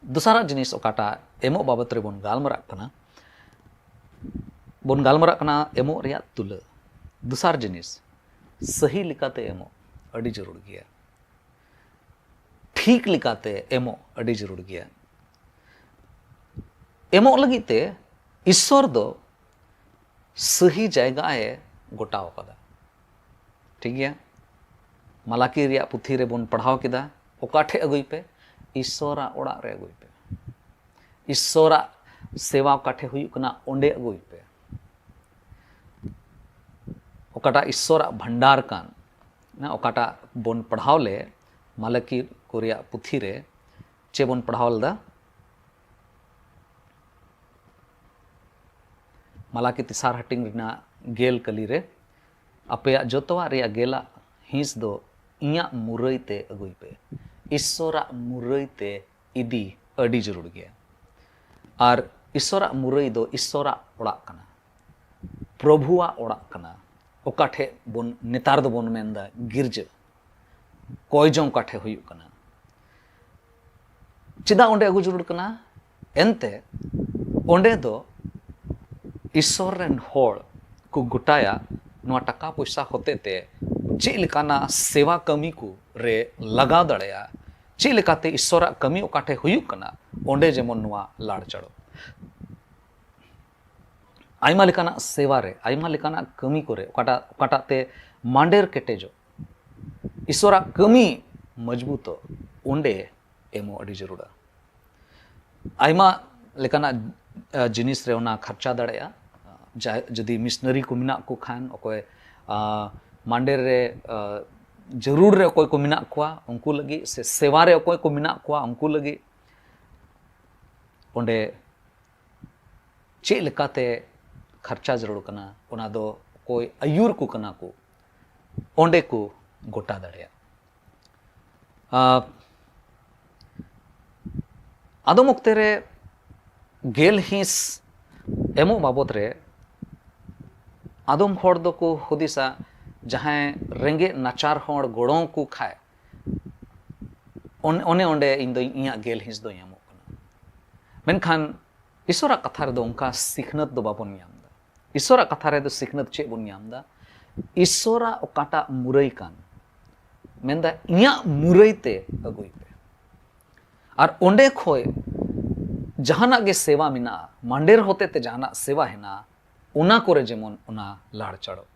ᱫᱚᱥᱟᱨᱟᱜ ᱡᱤᱱᱤᱥ ᱚᱠᱟᱴᱟᱜ ᱮᱢᱚᱜ ᱵᱟᱵᱚᱛ ᱨᱮᱵᱚᱱ ᱜᱟᱞᱢᱟᱨᱟᱜ ᱠᱟᱱᱟ, ᱵᱚᱱ ᱜᱟᱞᱢᱟᱨᱟᱜ ᱠᱟᱱᱟ ᱮᱢᱚᱜ ᱨᱮᱭᱟᱜ ᱛᱩᱞᱟᱹ᱾ ᱫᱚᱥᱟᱨ ᱡᱤᱱᱤᱥ, ᱥᱟᱹᱦᱤ ᱞᱮᱠᱟᱛᱮ ᱮᱢᱚᱜ ᱟᱹᱰᱤ ᱡᱟᱹᱨᱩᱲ ᱜᱮᱭᱟ᱾ ᱴᱷᱤᱠ ᱞᱮᱠᱟᱛᱮ ᱮᱢᱚᱜ ᱟᱹᱰᱤ ᱡᱟᱹᱨᱩᱲ ᱜᱮᱭᱟ᱾ ᱮᱢᱚᱜ ᱞᱟᱹᱜᱤᱫ ᱛᱮ ᱤᱥᱥᱚᱨ ᱫᱚ ᱥᱟᱹᱦᱤ ᱡᱟᱭᱜᱟ ᱮ ᱜᱚᱴᱟᱣ ᱠᱟᱫᱟ᱾ ᱴᱷᱤᱠ ᱜᱮᱭᱟ, ᱢᱟᱞᱟᱠᱤ ᱨᱮᱭᱟᱜ ᱯᱩᱛᱷᱤ ᱨᱮᱵᱚᱱ ᱯᱟᱲᱦᱟᱣ ᱠᱮᱫᱟ, ᱚᱠᱟ ᱴᱷᱮᱡ ᱟᱹᱜᱩᱭ ᱯᱮ? ᱤᱥᱥᱚᱨᱟᱜ ᱚᱲᱟᱜ ᱨᱮ ᱟᱹᱜᱩᱭ ᱯᱮ᱾ ᱤᱥᱥᱚᱨᱟᱜ ᱥᱮᱵᱟ ᱚᱠᱟ ᱴᱷᱮᱡ ᱦᱩᱭᱩᱜ ᱠᱟᱱᱟ, ᱚᱸᱰᱮ ᱟᱹᱜᱩᱭ ᱯᱮ᱾ ᱚᱠᱟᱴᱟᱜ ᱤᱥᱥᱚᱨᱟᱜ ᱵᱷᱟᱱᱰᱟᱨ ᱠᱟᱱ, ᱚᱠᱟᱴᱟᱜ ᱵᱚᱱ ᱯᱟᱲᱦᱟᱣ ᱞᱮ ᱢᱟᱞᱟᱠᱤ ᱠᱚ ᱨᱮᱭᱟᱜ ᱯᱩᱛᱷᱤ ᱨᱮ, ᱪᱮᱫ ᱵᱚᱱ ᱯᱟᱲᱦᱟᱣ ᱞᱮᱫᱟ? ᱢᱟᱞᱟᱠᱤ ᱛᱮᱥᱟᱨ ᱦᱟᱹᱴᱤᱧ ᱨᱮᱱᱟᱜ ᱜᱮᱞ ᱠᱟᱹᱞᱤ ᱨᱮ, ᱟᱯᱮᱭᱟᱜ ᱡᱚᱛᱚᱣᱟᱜ ᱨᱮᱭᱟᱜ ᱜᱮᱞᱟᱜ ᱦᱤᱸᱥ ᱫᱚ ᱤᱧᱟᱹᱜ ᱢᱩᱨᱟᱹᱭ ᱛᱮ ᱟᱹᱜᱩᱭ ᱯᱮ᱾ ᱤᱥᱥᱚᱨᱟᱜ ᱢᱩᱨᱟᱹᱭ ᱛᱮ ᱤᱫᱤ ᱟᱹᱰᱤ ᱡᱟᱹᱨᱩᱲ ᱜᱮᱭᱟ᱾ ᱟᱨ ᱤᱥᱥᱚᱨᱟᱜ ᱢᱩᱨᱟᱹᱭ ᱫᱚ ᱤᱥᱥᱚᱨᱟᱜ ᱚᱲᱟᱜ ᱠᱟᱱᱟ, ᱯᱨᱚᱵᱷᱩᱣᱟᱜ ᱚᱲᱟᱜ ᱠᱟᱱᱟ᱾ ᱚᱠᱟ ᱴᱷᱮᱡ ᱵᱚᱱ, ᱱᱮᱛᱟᱨ ᱫᱚᱵᱚᱱ ᱢᱮᱱᱫᱟ ᱜᱤᱨᱡᱟᱹ, ᱠᱚᱭ ᱡᱚᱝ ᱚᱠᱟ ᱴᱷᱮᱡ ᱦᱩᱭᱩᱜ ᱠᱟᱱᱟ᱾ ᱪᱮᱫᱟᱜ ᱚᱸᱰᱮ ᱟᱹᱜᱩ ᱡᱟᱹᱨᱩᱲ ᱠᱟᱱᱟ? ᱮᱱᱛᱮ ᱚᱸᱰᱮ ᱫᱚ ᱤᱥᱥᱚᱨ ᱨᱮᱱ ᱦᱚᱲ ᱠᱚ ᱜᱚᱴᱟᱭᱟ ᱱᱚᱣᱟ ᱴᱟᱠᱟ ᱯᱚᱭᱥᱟ ᱦᱚᱛᱮ ᱛᱮ ᱪᱮᱫ ᱞᱮᱠᱟᱱᱟᱜ ᱥᱮᱵᱟ ᱠᱟᱹᱢᱤ ᱠᱚ ᱨᱮ ᱞᱟᱜᱟᱣ ᱫᱟᱲᱮᱭᱟᱜᱼᱟ, ᱪᱮᱫ ᱞᱮᱠᱟᱛᱮ ᱤᱥᱥᱚᱨᱟᱜ ᱠᱟᱹᱢᱤ ᱚᱠᱟ ᱴᱷᱮᱡ ᱦᱩᱭᱩᱜ ᱠᱟᱱᱟ, ᱚᱸᱰᱮ ᱡᱮᱢᱚᱱ ᱱᱚᱣᱟ ᱞᱟᱲᱪᱟᱲᱚᱜ᱾ ᱟᱭᱢᱟ ᱞᱮᱠᱟᱱᱟᱜ ᱥᱮᱵᱟ ᱨᱮ, ᱟᱭᱢᱟ ᱞᱮᱠᱟᱱᱟᱜ ᱠᱟᱹᱢᱤ ᱠᱚᱨᱮ ᱚᱠᱟᱴᱟᱜ, ᱚᱠᱟᱴᱟᱜ ᱛᱮ ᱢᱟᱸᱰᱮᱨ ᱠᱮᱴᱮᱡᱚᱜ, ᱤᱥᱥᱚᱨᱟᱜ ᱠᱟᱹᱢᱤ ᱢᱚᱡᱽᱵᱩᱛᱚᱜ, ᱚᱸᱰᱮ ᱮᱢᱚᱜ ᱟᱹᱰᱤ ᱡᱟᱹᱨᱩᱲᱟ᱾ ᱟᱭᱢᱟ ᱞᱮᱠᱟᱱᱟᱜ, ᱟ, ᱡᱤᱱᱤᱥ ᱨᱮ ᱚᱱᱟ ᱠᱷᱚᱨᱪᱟ ᱫᱟᱲᱮᱭᱟᱜᱼᱟ᱾ ᱡᱟ-, ᱡᱩᱫᱤ ᱢᱤᱥᱱᱟᱨᱤ ᱠᱚ ᱢᱮᱱᱟᱜ ᱠᱚ ᱠᱷᱟᱱ, ᱚᱠᱚᱭ, ᱟ, ᱢᱟᱸᱰᱮᱨ ᱨᱮ, ᱟ, ᱡᱟᱹᱨᱩᱲ ᱨᱮ ᱚᱠᱚᱭ ᱠᱚ ᱢᱮᱱᱟᱜ ᱠᱚᱣᱟ, ᱩᱱᱠᱩ ᱞᱟᱹᱜᱤᱫ, ᱥᱮ ᱥᱮᱵᱟ ᱨᱮ ᱚᱠᱚᱭ ᱠᱚ ᱢᱮᱱᱟᱜ ᱠᱚᱣᱟ, ᱩᱱᱠᱩ ᱞᱟᱹᱜᱤᱫ ᱚᱸᱰᱮ ᱪᱮᱫ ᱞᱮᱠᱟᱛᱮ ᱠᱷᱚᱨᱪᱟ ᱡᱟᱹᱨᱩᱲ ᱠᱟᱱᱟ, ᱚᱱᱟ ᱫᱚ ᱚᱠᱚᱭ ᱟᱹᱭᱩᱨ ᱠᱚ ᱠᱟᱱᱟ ᱠᱚ, ᱚᱸᱰᱮ ᱠᱚ ᱜᱚᱴᱟ ᱫᱟᱲᱮᱭᱟᱜᱼᱟ᱾ ᱟᱨ ᱟᱫᱚᱢ ᱚᱠᱛᱮ ᱨᱮ ᱜᱮᱞ ᱦᱤᱸᱥ ᱮᱢᱚᱜ ᱵᱟᱵᱚᱫ ᱨᱮ ᱟᱫᱚᱢ ᱦᱚᱲ ᱫᱚᱠᱚ ᱦᱩᱫᱤᱥᱟ, ᱡᱟᱦᱟᱸᱭ ᱨᱮᱸᱜᱮᱡ ᱱᱟᱪᱟᱨ ᱦᱚᱲ ᱜᱚᱲᱚ ᱠᱚ ᱠᱷᱟᱡ, ᱚᱱ-, ᱚᱱᱮ ᱚᱸᱰᱮ ᱤᱧ ᱫᱚ ᱤᱧᱟᱹᱜ ᱜᱮᱞ ᱦᱤᱸᱥ ᱫᱚᱧ ᱮᱢᱚᱜ ᱠᱟᱱᱟ᱾ ᱢᱮᱱᱠᱷᱟᱱ ᱤᱥᱚᱨᱟᱜ ᱠᱟᱛᱷᱟ ᱨᱮᱫᱚ ᱚᱱᱠᱟ ᱥᱤᱠᱷᱱᱟᱹᱛ ᱫᱚ ᱵᱟᱵᱚᱱ ᱧᱟᱢ ᱮᱫᱟ᱾ ᱤᱥᱚᱨᱟᱜ ᱠᱟᱛᱷᱟ ᱨᱮᱫᱚ ᱥᱤᱠᱷᱱᱟᱹᱛ ᱪᱮᱫ ᱵᱚᱱ ᱧᱟᱢ ᱮᱫᱟ? ᱤᱥᱚᱨᱟᱜ ᱚᱠᱟᱴᱟᱜ ᱢᱩᱨᱟᱹᱭ ᱠᱟᱱ, ᱢᱮᱱᱫᱟ, "ᱤᱧᱟᱹᱜ ᱢᱩᱨᱟᱹᱭ ᱛᱮ ᱟᱹᱜᱩᱭ ᱯᱮ᱾" ᱟᱨ ᱚᱸᱰᱮ ᱠᱷᱚᱡ ᱡᱟᱦᱟᱱᱟᱜ ᱜᱮ ᱥᱮᱵᱟ ᱢᱮᱱᱟᱜᱼᱟ, ᱢᱟᱸᱰᱮᱨ ᱦᱚᱛᱮ ᱛᱮ ᱡᱟᱦᱟᱱᱟᱜ ᱥᱮᱵᱟ ᱦᱮᱱᱟᱜᱼᱟ, ᱚᱱᱟ ᱠᱚᱨᱮ ᱡᱮᱢᱚᱱ ᱚᱱᱟ ᱞᱟᱲᱪᱟᱲᱚᱜ᱾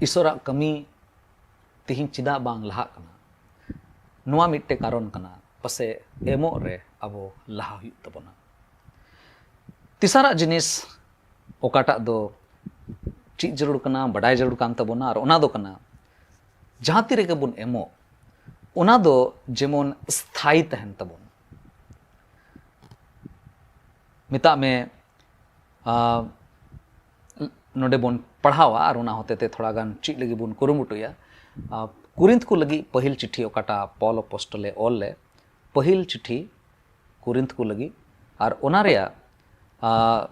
ᱤᱥᱚᱨᱟᱜ ᱠᱟᱹᱢᱤ ᱛᱮᱦᱮᱧ ᱪᱮᱫᱟᱜ ᱵᱟᱝ ᱞᱟᱦᱟᱜ ᱠᱟᱱᱟ? ᱱᱚᱣᱟ ᱢᱤᱫᱴᱮᱱ ᱠᱟᱨᱚᱱ ᱠᱟᱱᱟ, ᱯᱟᱥᱮ ᱮᱢᱚᱜ ᱨᱮ ᱟᱵᱚ ᱞᱟᱦᱟ ᱦᱩᱭᱩᱜ ᱛᱟᱵᱚᱱᱟ᱾ ᱛᱮᱥᱟᱨᱟᱜ ᱡᱤᱱᱤᱥ ᱚᱠᱟᱴᱟᱜ ᱫᱚ ᱪᱮᱫ ᱡᱟᱹᱨᱩᱲ ᱠᱟᱱᱟ, ᱵᱟᱰᱟᱭ ᱡᱟᱹᱨᱩᱲ ᱠᱟᱱ ᱛᱟᱵᱚᱱᱟ, ᱟᱨ ᱚᱱᱟ ᱫᱚ ᱠᱟᱱᱟ, ᱡᱟᱦᱟᱸ ᱛᱤ ᱨᱮᱜᱮ ᱵᱚᱱ ᱮᱢᱚᱜ, ᱚᱱᱟ ᱫᱚ ᱡᱮᱢᱚᱱ ᱥᱛᱷᱟᱭᱤ ᱛᱟᱦᱮᱱ ᱛᱟᱵᱚᱱ᱾ ᱢᱮᱛᱟᱜ ᱢᱮ, ᱟᱸ, ᱱᱚᱰᱮ ᱵᱚᱱ ᱯᱟᱲᱦᱟᱣᱟ ᱟᱨ ᱚᱱᱟ ᱦᱚᱛᱮ ᱛᱮ ᱛᱷᱚᱲᱟ ᱜᱟᱱ ᱪᱮᱫ ᱞᱟᱹᱜᱤᱫ ᱵᱚᱱ ᱠᱩᱨᱩᱢᱩᱴᱩᱭᱟ᱾ ᱟᱸ, ᱠᱚᱨᱤᱱᱛᱷ ᱠᱚ ᱞᱟᱹᱜᱤᱫ ᱯᱟᱹᱦᱤᱞ ᱪᱤᱴᱷᱤ ᱚᱠᱟᱴᱟᱜ ᱯᱚᱞ ᱟᱯᱚᱥᱴᱚᱞᱮ ᱚᱞ ᱞᱮᱫ, ᱯᱟᱹᱦᱤᱞ ᱪᱤᱴᱷᱤ ᱠᱚᱨᱤᱱᱛᱷ ᱠᱚ ᱞᱟᱹᱜᱤᱫ, ᱟᱨ ᱚᱱᱟ ᱨᱮᱭᱟᱜ, ᱟᱸ,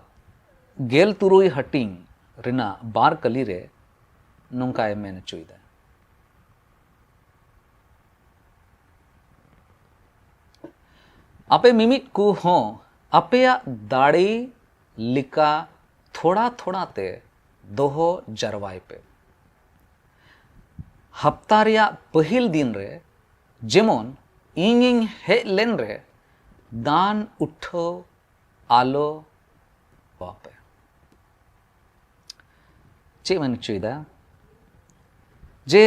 ᱜᱮᱞ ᱛᱩᱨᱩᱭ ᱦᱟᱹᱴᱤᱧ ᱨᱮᱱᱟᱜ ᱵᱟᱨ ᱠᱟᱹᱞᱤ ᱨᱮ ᱱᱚᱝᱠᱟᱭ ᱢᱮᱱ ᱦᱚᱪᱚᱭᱮᱫᱟ, ᱟᱯᱮ ᱢᱤᱢᱤᱫ ᱠᱚ ᱦᱚᱸ ᱟᱯᱮᱭᱟᱜ ᱫᱟᱲᱮ ᱞᱮᱠᱟ ᱛᱷᱚᱲᱟ ᱛᱷᱚᱲᱟ ᱛᱮ ᱫᱚᱦᱚ ᱡᱟᱨᱣᱟᱭ ᱯᱮ᱾ ᱦᱟᱯᱛᱟ ᱨᱮᱭᱟᱜ ᱯᱟᱹᱦᱤᱞ ᱫᱤᱱ ᱨᱮ, ᱡᱮᱢᱚᱱ ᱤᱧᱤᱧ ᱦᱮᱡ ᱞᱮᱱ ᱨᱮ, ᱫᱟᱱ ᱩᱴᱷᱟᱹᱣ ᱟᱞᱚ ᱟᱯᱮ᱾ ᱪᱮᱫ ᱢᱮᱱ ᱦᱚᱪᱚᱭᱮᱫᱟ? ᱡᱮ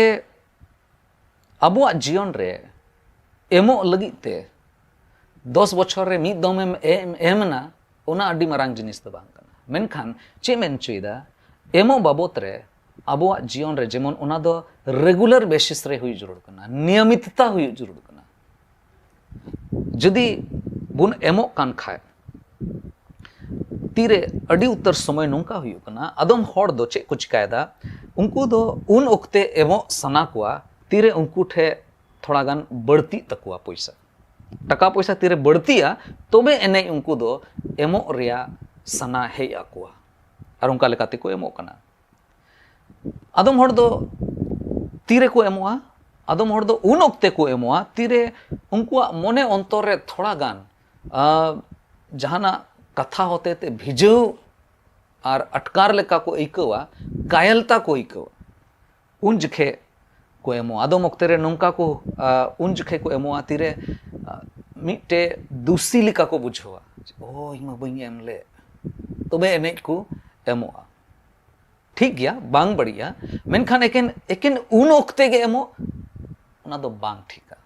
ᱟᱵᱚᱣᱟᱜ ᱡᱤᱭᱚᱱ ᱨᱮ ᱮᱢᱚᱜ ᱞᱟᱹᱜᱤᱫ ᱛᱮ ᱫᱚᱥ ᱵᱚᱪᱷᱚᱨ ᱨᱮ ᱢᱤᱫ ᱫᱚᱢᱮᱢ ᱮᱢ, ᱮᱢ ᱮᱱᱟ, ᱚᱱᱟ ᱟᱹᱰᱤ ᱢᱟᱨᱟᱝ ᱡᱤᱱᱤᱥ ᱫᱚ ᱵᱟᱝ ᱠᱟᱱᱟ᱾ ᱢᱮᱱᱠᱷᱟᱱ ᱪᱮᱫ ᱢᱮᱱ ᱦᱚᱪᱚᱭᱮᱫᱟ? ᱮᱢᱚᱜ ᱵᱟᱵᱚᱛ ᱨᱮ ᱟᱵᱚᱣᱟᱜ ᱡᱤᱭᱚᱱ ᱨᱮ ᱡᱮᱢᱚᱱ ᱚᱱᱟ ᱫᱚ regular basis ᱨᱮ ᱦᱩᱭᱩᱜ ᱡᱟᱹᱨᱩᱲ ᱠᱟᱱᱟ, ᱱᱤᱭᱚᱢᱤᱛᱚᱛᱟ ᱦᱩᱭᱩᱜ ᱡᱟᱹᱨᱩᱲ ᱠᱟᱱᱟ᱾ ᱡᱩᱫᱤ ᱵᱚᱱ ᱮᱢᱚᱜ ᱠᱟᱱ ᱠᱷᱟᱡ, ᱛᱤᱨᱮ ᱟᱹᱰᱤ ᱩᱛᱟᱹᱨ ᱥᱚᱢᱚᱭ ᱱᱚᱝᱠᱟ ᱦᱩᱭᱩᱜ ᱠᱟᱱᱟ, ᱟᱫᱚᱢ ᱦᱚᱲ ᱫᱚ ᱪᱮᱫ ᱠᱚ ᱪᱤᱠᱟᱭᱮᱫᱟ, ᱩᱱᱠᱩ ᱫᱚ ᱩᱱ ᱚᱠᱛᱮ ᱮᱢᱚᱜ ᱥᱟᱱᱟ ᱠᱚᱣᱟ, ᱛᱤᱨᱮ ᱩᱱᱠᱩ ᱴᱷᱮᱱ ᱛᱷᱚᱲᱟ ᱜᱟᱱ ᱵᱟᱹᱲᱛᱤᱜ ᱛᱟᱠᱚᱣᱟ ᱯᱚᱭᱥᱟ, ᱴᱟᱠᱟ ᱯᱚᱭᱥᱟ ᱛᱤᱨᱮ ᱵᱟᱹᱲᱛᱤᱜᱼᱟ, ᱛᱚᱵᱮ ᱮᱱᱮᱡ ᱩᱱᱠᱩ ᱫᱚ ᱮᱢᱚᱜ ᱨᱮᱭᱟᱜ ᱥᱟᱱᱟ ᱦᱮᱡ ᱟᱠᱚᱣᱟ, ᱟᱨ ᱚᱱᱠᱟ ᱞᱮᱠᱟ ᱛᱮᱠᱚ ᱮᱢᱚᱜ ᱠᱟᱱᱟ᱾ ᱟᱫᱚᱢ ᱦᱚᱲ ᱫᱚ ᱛᱤᱨᱮᱠᱚ ᱮᱢᱚᱜᱼᱟ, ᱟᱫᱚᱢ ᱦᱚᱲ ᱫᱚ ᱩᱱ ᱚᱠᱛᱮ ᱠᱚ ᱮᱢᱚᱜᱼᱟ, ᱛᱤᱨᱮ ᱩᱱᱠᱩᱣᱟᱜ ᱢᱚᱱᱮ ᱚᱱᱛᱚᱨ ᱨᱮ ᱛᱷᱚᱲᱟ ᱜᱟᱱ, ᱟ, ᱡᱟᱦᱟᱱᱟᱜ ᱠᱟᱛᱷᱟ ᱦᱚᱛᱮ ᱛᱮ ᱵᱷᱤᱡᱟᱹᱣ ᱟᱨ ᱟᱴᱠᱟᱨ ᱞᱮᱠᱟ ᱠᱚ ᱟᱹᱭᱠᱟᱹᱣᱟ, ᱠᱟᱭᱟᱞᱛᱟ ᱠᱚ ᱟᱹᱭᱠᱟᱹᱣᱟ, ᱩᱱ ᱡᱚᱠᱷᱮᱡ ᱠᱚ ᱮᱢᱚᱜᱼᱟ᱾ ᱟᱫᱚᱢ ᱚᱠᱛᱮ ᱨᱮ ᱱᱚᱝᱠᱟ ᱠᱚ, ᱟ, ᱩᱱ ᱡᱚᱠᱷᱮᱡ ᱠᱚ ᱮᱢᱚᱜᱼᱟ, ᱛᱤᱨᱮ, ᱟ, ᱢᱤᱫᱴᱮᱡ ᱫᱩᱥᱤ ᱞᱮᱠᱟ ᱠᱚ ᱵᱩᱡᱷᱟᱹᱣᱟ, ᱚ, ᱤᱧ ᱢᱟ ᱵᱟᱹᱧ ᱮᱢ ᱞᱮᱫ, ᱛᱚᱵᱮ ᱮᱱᱮᱡ ᱠᱚ ᱮᱢᱚᱜᱼᱟ᱾ ᱴᱷᱤᱠ ᱜᱮᱭᱟ, ᱵᱟᱝ ᱵᱟᱹᱲᱤᱡᱼᱟ, ᱢᱮᱱᱠᱷᱟᱱ ᱮᱠᱮᱱ ᱮᱠᱮᱱ ᱩᱱ ᱚᱠᱛᱮ ᱜᱮ ᱮᱢᱚᱜ, ᱚᱱᱟ ᱫᱚ ᱵᱟᱝ ᱴᱷᱤᱠᱟ᱾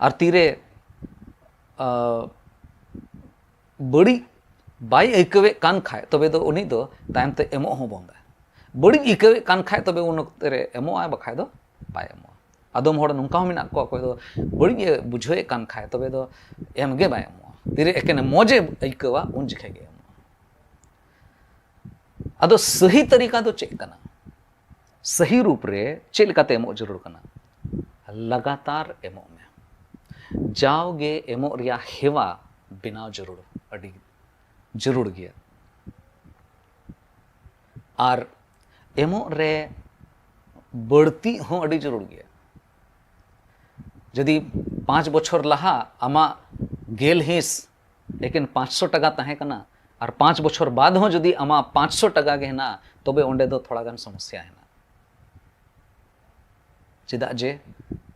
ᱟᱨ ᱛᱤᱨᱮ ᱟᱸ, ᱵᱟᱹᱲᱤᱡ ᱵᱟᱭ ᱟᱹᱭᱠᱟᱹᱣᱮᱫ ᱠᱟᱱ ᱠᱷᱟᱡ, ᱛᱚᱵᱮ ᱫᱚ ᱩᱱᱤ ᱫᱚ ᱛᱟᱭᱚᱢ ᱛᱮ ᱮᱢᱚᱜ ᱦᱚᱸ ᱵᱚᱱᱫᱟᱭ᱾ ᱵᱟᱹᱲᱤᱡ ᱟᱹᱭᱠᱟᱹᱣᱮᱫ ᱠᱟᱱ ᱠᱷᱟᱡ, ᱛᱚᱵᱮ ᱩᱱ ᱚᱠᱛᱮ ᱨᱮ ᱮᱢᱚᱜᱼᱟᱭ, ᱵᱟᱠᱷᱟᱡ ᱫᱚ ᱵᱟᱭ ᱮᱢᱚᱜᱼᱟ᱾ ᱟᱫᱚᱢ ᱦᱚᱲ ᱱᱚᱝᱠᱟ ᱦᱚᱸ ᱢᱮᱱᱟᱜ ᱠᱚᱣᱟ, ᱚᱠᱚᱭ ᱫᱚ ᱵᱟᱹᱲᱤᱡ ᱮ ᱵᱩᱡᱷᱟᱹᱣᱮᱫ ᱠᱟᱱ ᱠᱷᱟᱡ, ᱛᱚᱵᱮ ᱫᱚ ᱮᱢ ᱜᱮ ᱵᱟᱭ ᱮᱢᱚᱜᱼᱟ᱾ ᱛᱤᱨᱮ ᱮᱠᱮᱱ ᱢᱚᱡᱽ ᱮ ᱟᱹᱭᱠᱟᱹᱣᱟ, ᱩᱱ ᱡᱚᱠᱷᱮᱡ ᱜᱮ ᱮᱢᱚᱜᱼᱟ᱾ ᱟᱫᱚ ᱥᱟᱹᱦᱤ ᱛᱟᱹᱨᱤᱠᱟ ᱫᱚ ᱪᱮᱫ ᱠᱟᱱᱟ? ᱥᱟᱹᱦᱤ ᱨᱩᱯ ᱨᱮ ᱪᱮᱫ ᱞᱮᱠᱟᱛᱮ ᱮᱢᱚᱜ ᱡᱟᱹᱨᱩᱲ ᱠᱟᱱᱟ? ᱞᱟᱜᱟᱛᱟᱨ ᱮᱢᱚᱜ ᱢᱮ᱾ ᱡᱟᱣᱜᱮ ᱮᱢᱚᱜ ᱨᱮᱭᱟᱜ ᱦᱮᱣᱟ ᱵᱮᱱᱟᱣ ᱡᱟᱹᱨᱩᱲ, ᱟᱹᱰᱤ ᱡᱟᱹᱨᱩᱲ ᱜᱮᱭᱟ᱾ ᱟᱨ ᱮᱢᱚᱜ ᱨᱮ ᱵᱟᱹᱲᱛᱤ ᱦᱚᱸ ᱟᱹᱰᱤ ᱡᱟᱹᱨᱩᱲ ᱜᱮᱭᱟ᱾ ᱡᱩᱫᱤ ᱯᱟᱸᱪ ᱵᱚᱪᱷᱚᱨ ᱞᱟᱦᱟ ᱟᱢᱟᱜ ᱜᱮᱞ ᱦᱤᱸᱥ ᱮᱠᱮᱱ ᱯᱟᱸᱪᱥᱚ ᱴᱟᱠᱟ ᱛᱟᱦᱮᱸ ᱠᱟᱱᱟ, ᱟᱨ ᱯᱟᱸᱪ ᱵᱚᱪᱷᱚᱨ ᱵᱟᱫ ᱦᱚᱸ ᱡᱩᱫᱤ ᱟᱢᱟᱜ ᱯᱟᱸᱪᱥᱚ ᱴᱟᱠᱟ ᱜᱮ ᱦᱮᱱᱟᱜᱼᱟ, ᱛᱚᱵᱮ ᱚᱸᱰᱮ ᱫᱚ ᱛᱷᱚᱲᱟ ᱜᱟᱱ ᱥᱚᱢᱚᱥᱥᱟ ᱦᱮᱱᱟᱜᱼᱟ᱾ ᱪᱮᱫᱟᱜ ᱡᱮ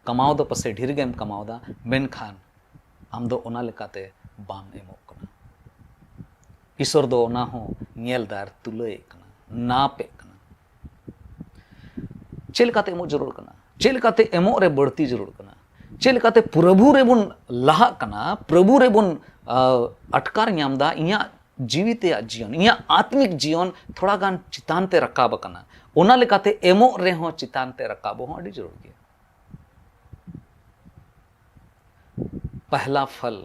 ᱠᱟᱢᱟᱣ ᱫᱚ ᱯᱟᱥᱮ ᱰᱷᱮᱨ ᱜᱮᱢ ᱠᱟᱢᱟᱣᱫᱟ, ᱢᱮᱱᱠᱷᱟᱱ ᱟᱢ ᱫᱚ ᱚᱱᱟ ᱞᱮᱠᱟᱛᱮ ᱵᱟᱢ ᱮᱢᱚᱜ ᱠᱟᱱᱟ᱾ ᱤᱥᱚᱨ ᱫᱚ ᱚᱱᱟ ᱦᱚᱸ ᱧᱮᱞ ᱫᱟᱭ ᱟᱨ ᱛᱩᱞᱟᱹᱭᱮᱫ ᱠᱟᱱᱟ, ᱱᱟᱯᱮᱫ ᱠᱟᱱᱟ᱾ ᱪᱮᱫ ᱞᱮᱠᱟᱛᱮ ᱮᱢᱚᱜ ᱡᱟᱹᱨᱩᱲ ᱠᱟᱱᱟ? ᱪᱮᱫ ᱞᱮᱠᱟᱛᱮ ᱮᱢᱚᱜ ᱨᱮ ᱵᱟᱹᱲᱛᱤ ᱡᱟᱹᱨᱩᱲ ᱠᱟᱱᱟ? ᱪᱮᱫ ᱞᱮᱠᱟᱛᱮ ᱯᱨᱚᱵᱷᱩ ᱨᱮᱵᱚᱱ ᱞᱟᱦᱟᱜ ᱠᱟᱱᱟ, ᱯᱨᱚᱵᱷᱩ ᱨᱮᱵᱚᱱ, ᱟ, ᱟᱴᱠᱟᱨ ᱧᱟᱢ ᱫᱟ, ᱤᱧᱟᱹᱜ ᱡᱤᱣᱤ ᱛᱮᱭᱟᱜ ᱡᱤᱭᱚᱱ, ᱤᱧᱟᱹᱜ ᱟᱛᱢᱤᱠ ᱡᱤᱭᱚᱱ ᱛᱷᱚᱲᱟ ᱜᱟᱱ ᱪᱮᱛᱟᱱ ᱛᱮ ᱨᱟᱠᱟᱵ ᱟᱠᱟᱱᱟ᱾ ᱚᱱᱟ ᱞᱮᱠᱟᱛᱮ ᱮᱢᱚᱜ ᱨᱮᱦᱚᱸ ᱪᱮᱛᱟᱱ ᱛᱮ ᱨᱟᱠᱟᱵ ᱦᱚᱸ ᱟᱹᱰᱤ ᱡᱟᱹᱨᱩᱲ ᱜᱮᱭᱟ᱾ ᱯᱟᱦᱞᱟ ᱯᱷᱚᱞ,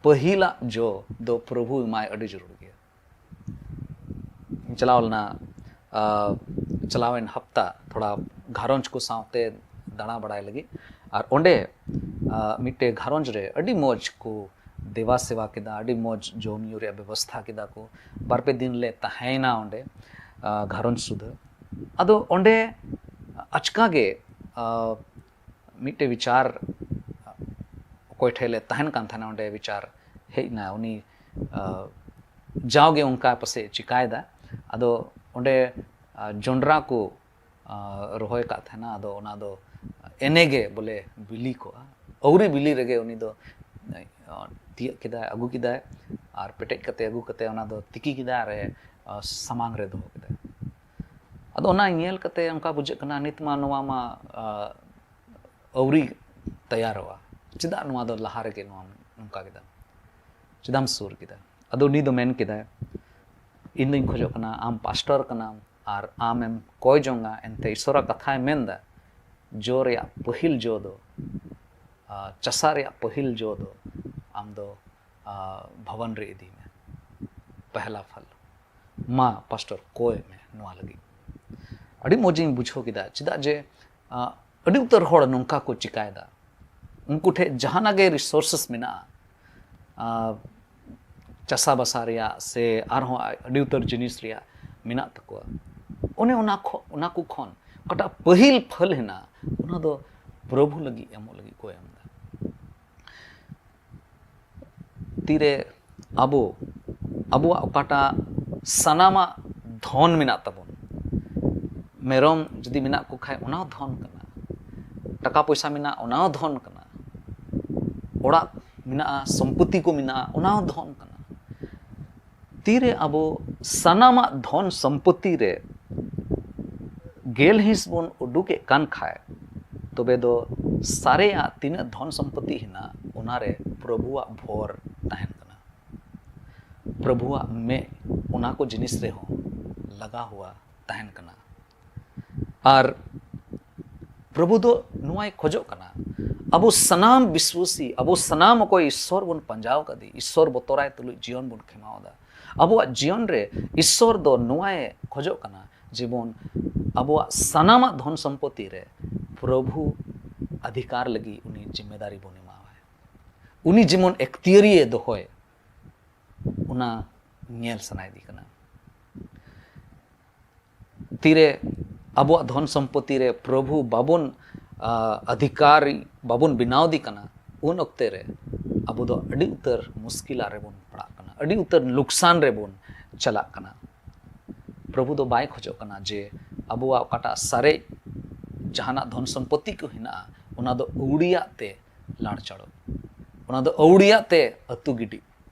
ᱯᱟᱹᱦᱤᱞᱟᱜ ᱡᱚ ᱫᱚ ᱯᱨᱚᱵᱷᱩ ᱮᱢᱟᱭ ᱟᱹᱰᱤ ᱡᱟᱹᱨᱩᱲ ᱜᱮᱭᱟ᱾ ᱪᱟᱞᱟᱣ ᱞᱮᱱᱟ, ᱟ, ᱪᱟᱞᱟᱣᱮᱱ ᱦᱟᱯᱛᱟ ᱛᱷᱚᱲᱟ ᱜᱷᱟᱨᱚᱸᱡᱽ ᱠᱚ ᱥᱟᱶᱛᱮ ᱫᱟᱬᱟ ᱵᱟᱲᱟᱭ ᱞᱟᱹᱜᱤᱫ, ᱟᱨ ᱚᱸᱰᱮ, ᱟ, ᱢᱤᱫᱴᱮᱡ ᱜᱷᱟᱨᱚᱸᱡᱽ ᱨᱮ ᱟᱹᱰᱤ ᱢᱚᱡᱽ ᱠᱚ ᱫᱮᱵᱟ ᱥᱮᱵᱟ ᱠᱮᱫᱟ, ᱟᱹᱰᱤ ᱢᱚᱡᱽ ᱡᱚᱢ ᱧᱩ ᱨᱮᱭᱟᱜ ᱵᱮᱵᱚᱥᱛᱷᱟ ᱠᱮᱫᱟ ᱠᱚ᱾ ᱵᱟᱨ ᱯᱮ ᱫᱤᱱ ᱞᱮ ᱛᱟᱦᱮᱸᱭᱮᱱᱟ ᱚᱸᱰᱮ, ᱟ, ᱜᱷᱟᱨᱚᱸᱡᱽ ᱥᱩᱫᱷᱟᱹ᱾ ᱟᱫᱚ ᱚᱸᱰᱮ ᱟᱪᱠᱟ ᱜᱮ, ᱟ, ᱢᱤᱫᱴᱮᱡ ᱵᱤᱪᱟᱨ ᱚᱠᱚᱭ ᱴᱷᱮᱡ ᱞᱮ ᱛᱟᱦᱮᱱ ᱠᱟᱱ ᱛᱟᱦᱮᱱᱟ, ᱚᱸᱰᱮ ᱵᱤᱪᱟᱨ ᱦᱮᱡ ᱮᱱᱟ᱾ ᱩᱱᱤ, ᱟ, ᱡᱟᱣᱜᱮ ᱚᱱᱠᱟ ᱯᱟᱥᱮᱡ ᱪᱤᱠᱟᱭᱮᱫᱟ᱾ ᱟᱫᱚ ᱚᱸᱰᱮ, ᱟ, ᱡᱚᱱᱰᱨᱟ ᱠᱚ, ᱟ, ᱨᱚᱦᱚᱭ ᱠᱟᱜ ᱛᱟᱦᱮᱱᱟ᱾ ᱟᱫᱚ ᱚᱱᱟ ᱫᱚ ᱮᱱᱮ ᱜᱮ ᱵᱚᱞᱮ ᱵᱤᱞᱤ ᱠᱚᱜᱼᱟ᱾ ᱟᱹᱣᱨᱤ ᱵᱤᱞᱤ ᱨᱮᱜᱮ ᱩᱱᱤ ᱫᱚ, ᱟ, ᱛᱤᱭᱟᱹᱜ ᱠᱮᱫᱟᱭ, ᱟᱹᱜᱩ ᱠᱮᱫᱟᱭ, ᱟᱨ ᱯᱮᱴᱮᱡ ᱠᱟᱛᱮ ᱟᱹᱜᱩ ᱠᱟᱛᱮ ᱚᱱᱟ ᱫᱚ ᱛᱤᱠᱤ ᱠᱮᱫᱟᱭ ᱟᱨ ᱮ, ᱟᱸ, ᱥᱟᱢᱟᱝ ᱨᱮ ᱫᱚᱦᱚ ᱠᱮᱫᱟᱭ᱾ ᱟᱫᱚ ᱚᱱᱟ ᱧᱮᱞ ᱠᱟᱛᱮ ᱚᱱᱠᱟ ᱵᱩᱡᱷᱟᱹᱜ ᱠᱟᱱᱟ, ᱱᱤᱛ ᱢᱟ ᱱᱚᱣᱟ ᱢᱟ, ᱟᱸ, ᱟᱹᱣᱨᱤ ᱛᱮᱭᱟᱨᱚᱜᱼᱟ, ᱪᱮᱫᱟᱜ ᱱᱚᱣᱟ ᱫᱚ ᱞᱟᱦᱟ ᱨᱮᱜᱮ ᱱᱚᱣᱟᱢ ᱱᱚᱝᱠᱟ ᱠᱮᱫᱟ, ᱪᱮᱫᱟᱜ ᱮᱢ ᱥᱩᱨ ᱠᱮᱫᱟ? ᱟᱫᱚ ᱩᱱᱤ ᱫᱚ ᱢᱮᱱ ᱠᱮᱫᱟᱭ, "ᱤᱧ ᱫᱚᱧ ᱠᱷᱚᱡᱚᱜ ᱠᱟᱱᱟ, ᱟᱢ ᱯᱟᱥᱴᱚᱨ ᱠᱟᱱᱟᱢ ᱟᱨ ᱟᱢᱮᱢ ᱠᱚᱭ ᱡᱚᱝᱟ, ᱮᱱᱛᱮ ᱤᱥᱚᱨᱟᱜ ᱠᱟᱛᱷᱟᱭ ᱢᱮᱱᱫᱟ, ᱡᱚ ᱨᱮᱭᱟᱜ ᱯᱟᱹᱦᱤᱞ ᱡᱚ ᱫᱚ, ᱟᱸ, ᱪᱟᱥᱟ ᱨᱮᱭᱟᱜ ᱯᱟᱹᱦᱤᱞ ᱡᱚ ᱫᱚ ᱟᱢ ᱫᱚ, ᱟᱸ, ᱵᱷᱚᱵᱚᱱ ᱨᱮ ᱤᱫᱤ ᱢᱮ, ᱯᱮᱦᱞᱟ ᱯᱷᱚᱞ᱾ ᱢᱟ ᱯᱟᱥᱴᱚᱨ, ᱠᱚᱭ ᱢᱮ ᱱᱚᱣᱟ ᱞᱟᱹᱜᱤᱫ᱾" ᱟᱹᱰᱤ ᱢᱚᱡᱽ ᱤᱧ ᱵᱩᱡᱷᱟᱹᱣ ᱠᱮᱫᱟ, ᱪᱮᱫᱟᱜ ᱡᱮ, ᱟᱸ, ᱟᱹᱰᱤ ᱩᱛᱟᱹᱨ ᱦᱚᱲ ᱱᱚᱝᱠᱟ ᱠᱚ ᱪᱤᱠᱟᱭᱮᱫᱟ᱾ ᱩᱱᱠᱩ ᱴᱷᱮᱱ ᱡᱟᱦᱟᱱᱟᱜ ᱜᱮ resources ᱢᱮᱱᱟᱜᱼᱟ, ᱟᱸ, ᱪᱟᱥᱟᱵᱟᱥᱟ ᱨᱮᱭᱟᱜ ᱥᱮ ᱟᱨᱦᱚᱸ ᱟᱹᱰᱤ ᱩᱛᱟᱹᱨ ᱡᱤᱱᱤᱥ ᱨᱮᱭᱟᱜ ᱢᱮᱱᱟᱜ ᱛᱟᱠᱚᱣᱟ, ᱚᱱᱮ ᱚᱱᱟ ᱠᱷᱚ-, ᱚᱱᱟ ᱠᱚ ᱠᱷᱚᱱ ᱚᱠᱟᱴᱟᱜ ᱯᱟᱹᱦᱤᱞ ᱯᱷᱚᱞ ᱦᱮᱱᱟᱜᱼᱟ, ᱚᱱᱟ ᱫᱚ ᱯᱨᱚᱵᱷᱩ ᱞᱟᱹᱜᱤᱫ ᱮᱢᱚᱜ ᱞᱟᱹᱜᱤᱫ ᱠᱚ ᱮᱢ ᱮᱫᱟ᱾ ᱛᱤᱨᱮ ᱟᱵᱚ, ᱟᱵᱚᱣᱟᱜ ᱚᱠᱟᱴᱟᱜ ᱥᱟᱱᱟᱢᱟᱜ ᱫᱷᱚᱱ ᱢᱮᱱᱟᱜ ᱛᱟᱵᱚᱱ, ᱢᱮᱨᱚᱢ ᱡᱩᱫᱤ ᱢᱮᱱᱟᱜ ᱠᱚ ᱠᱷᱟᱡ, ᱚᱱᱟ ᱦᱚᱸ ᱫᱷᱚᱱ ᱠᱟᱱᱟ᱾ ᱴᱟᱠᱟ ᱯᱚᱭᱥᱟ ᱢᱮᱱᱟᱜᱼᱟ, ᱚᱱᱟ ᱦᱚᱸ ᱫᱷᱚᱱ ᱠᱟᱱᱟ᱾ ᱚᱲᱟᱜ ᱢᱮᱱᱟᱜᱼᱟ, ᱥᱚᱢᱯᱚᱛᱤ ᱠᱚ ᱢᱮᱱᱟᱜᱼᱟ, ᱚᱱᱟ ᱦᱚᱸ ᱫᱷᱚᱱ ᱠᱟᱱᱟ᱾ ᱛᱤᱨᱮ ᱟᱵᱚ ᱥᱟᱱᱟᱢᱟᱜ ᱫᱷᱚᱱ ᱥᱚᱢᱯᱚᱛᱤ ᱨᱮ ᱜᱮᱞ ᱦᱤᱸᱥ ᱵᱚᱱ ᱩᱰᱩᱠᱮᱫ ᱠᱟᱱ ᱠᱷᱟᱡ, ᱛᱚᱵᱮ ᱫᱚ ᱥᱟᱨᱮᱡᱟᱜ ᱛᱤᱱᱟᱹᱜ ᱫᱷᱚᱱ ᱥᱚᱢᱯᱚᱛᱤ ᱦᱮᱱᱟᱜ, ᱚᱱᱟᱨᱮ ᱯᱨᱚᱵᱷᱩᱣᱟᱜ ᱵᱷᱚᱨ ᱛᱟᱦᱮᱱ ᱠᱟᱱᱟ᱾ ᱯᱨᱚᱵᱷᱩᱣᱟᱜ ᱢᱮᱫ ᱚᱱᱟ ᱠᱚ ᱡᱤᱱᱤᱥ ᱨᱮᱦᱚᱸ ᱞᱟᱜᱟᱣ ᱦᱩᱭᱟ ᱛᱟᱦᱮᱱ ᱠᱟᱱᱟ᱾ ᱟᱨ ᱯᱨᱚᱵᱷᱩ ᱫᱚ ᱱᱚᱣᱟᱭ ᱠᱷᱚᱡᱚᱜ ᱠᱟᱱᱟ, ᱟᱵᱚ ᱥᱟᱱᱟᱢ ᱵᱤᱥᱣᱟᱥᱤ, ᱟᱵᱚ ᱥᱟᱱᱟᱢ ᱚᱠᱚᱭ ᱤᱥᱥᱚᱨ ᱵᱚᱱ ᱯᱟᱸᱡᱟᱣ ᱠᱟᱫᱮ, ᱤᱥᱥᱚᱨ ᱵᱚᱛᱚᱨᱟᱭ ᱛᱩᱞᱩᱡ ᱡᱤᱭᱚᱱ ᱵᱚᱱ ᱠᱷᱮᱢᱟᱣ ᱮᱫᱟ, ᱟᱵᱚᱣᱟᱜ ᱡᱤᱭᱚᱱ ᱨᱮ ᱤᱥᱥᱚᱨ ᱫᱚ ᱱᱚᱣᱟᱭ ᱠᱷᱚᱡᱚᱜ ᱠᱟᱱᱟ, ᱡᱮᱢᱚᱱ ᱟᱵᱚᱣᱟᱜ ᱥᱟᱱᱟᱢᱟᱜ ᱫᱷᱚᱱ ᱥᱚᱢᱯᱚᱛᱤ ᱨᱮ ᱯᱨᱚᱵᱷᱩ ᱚᱫᱷᱤᱠᱟᱨ ᱞᱟᱹᱜᱤᱫ ᱩᱱᱤ ᱡᱤᱢᱢᱮᱫᱟᱨᱤ ᱵᱚᱱ ᱮᱢᱟᱣᱟᱭ, ᱩᱱᱤ ᱡᱮᱢᱚᱱ ᱮᱠᱛᱤᱭᱟᱹᱨᱤᱭᱮ ᱫᱚᱦᱚᱭ, ᱚᱱᱟ ᱧᱮᱞ ᱥᱟᱱᱟᱭᱮᱫᱤ ᱠᱟᱱᱟ᱾ ᱛᱤᱨᱮ ᱟᱵᱚᱣᱟᱜ ᱫᱷᱚᱱ ᱥᱚᱢᱯᱚᱛᱤ ᱨᱮ ᱯᱨᱚᱵᱷᱩ ᱵᱟᱵᱚᱱ, ᱟ, ᱚᱫᱷᱤᱠᱟᱨᱤ ᱵᱟᱵᱚᱱ ᱵᱮᱱᱟᱣ ᱫᱤ ᱠᱟᱱᱟ, ᱩᱱ ᱚᱠᱛᱮ ᱨᱮ ᱟᱵᱚ ᱫᱚ ᱟᱹᱰᱤ ᱩᱛᱟᱹᱨ ᱢᱩᱥᱠᱤᱞᱟᱜ ᱨᱮᱵᱚᱱ ᱯᱟᱲᱟᱜ ᱠᱟᱱᱟ, ᱟᱹᱰᱤ ᱩᱛᱟᱹᱨ ᱞᱩᱠᱥᱟᱱ ᱨᱮᱵᱚᱱ ᱪᱟᱞᱟᱜ ᱠᱟᱱᱟ᱾ ᱯᱨᱚᱵᱷᱩ ᱫᱚ ᱵᱟᱭ ᱠᱷᱚᱡᱚᱜ ᱠᱟᱱᱟ ᱡᱮ ᱟᱵᱚᱣᱟᱜ ᱚᱠᱟᱴᱟᱜ ᱥᱟᱨᱮᱡ ᱡᱟᱦᱟᱱᱟᱜ ᱫᱷᱚᱱ ᱥᱚᱢᱯᱚᱛᱤ ᱠᱚ ᱦᱮᱱᱟᱜᱼᱟ, ᱚᱱᱟ ᱫᱚ ᱟᱹᱣᱲᱤᱭᱟᱜ ᱛᱮ ᱞᱟᱲᱪᱟᱲᱚᱜ᱾ ᱚᱱᱟ ᱫᱚ ᱟᱹᱣᱲᱤᱭᱟᱜ ᱛᱮ ᱟᱹᱛᱩ ᱜᱤᱰᱤ,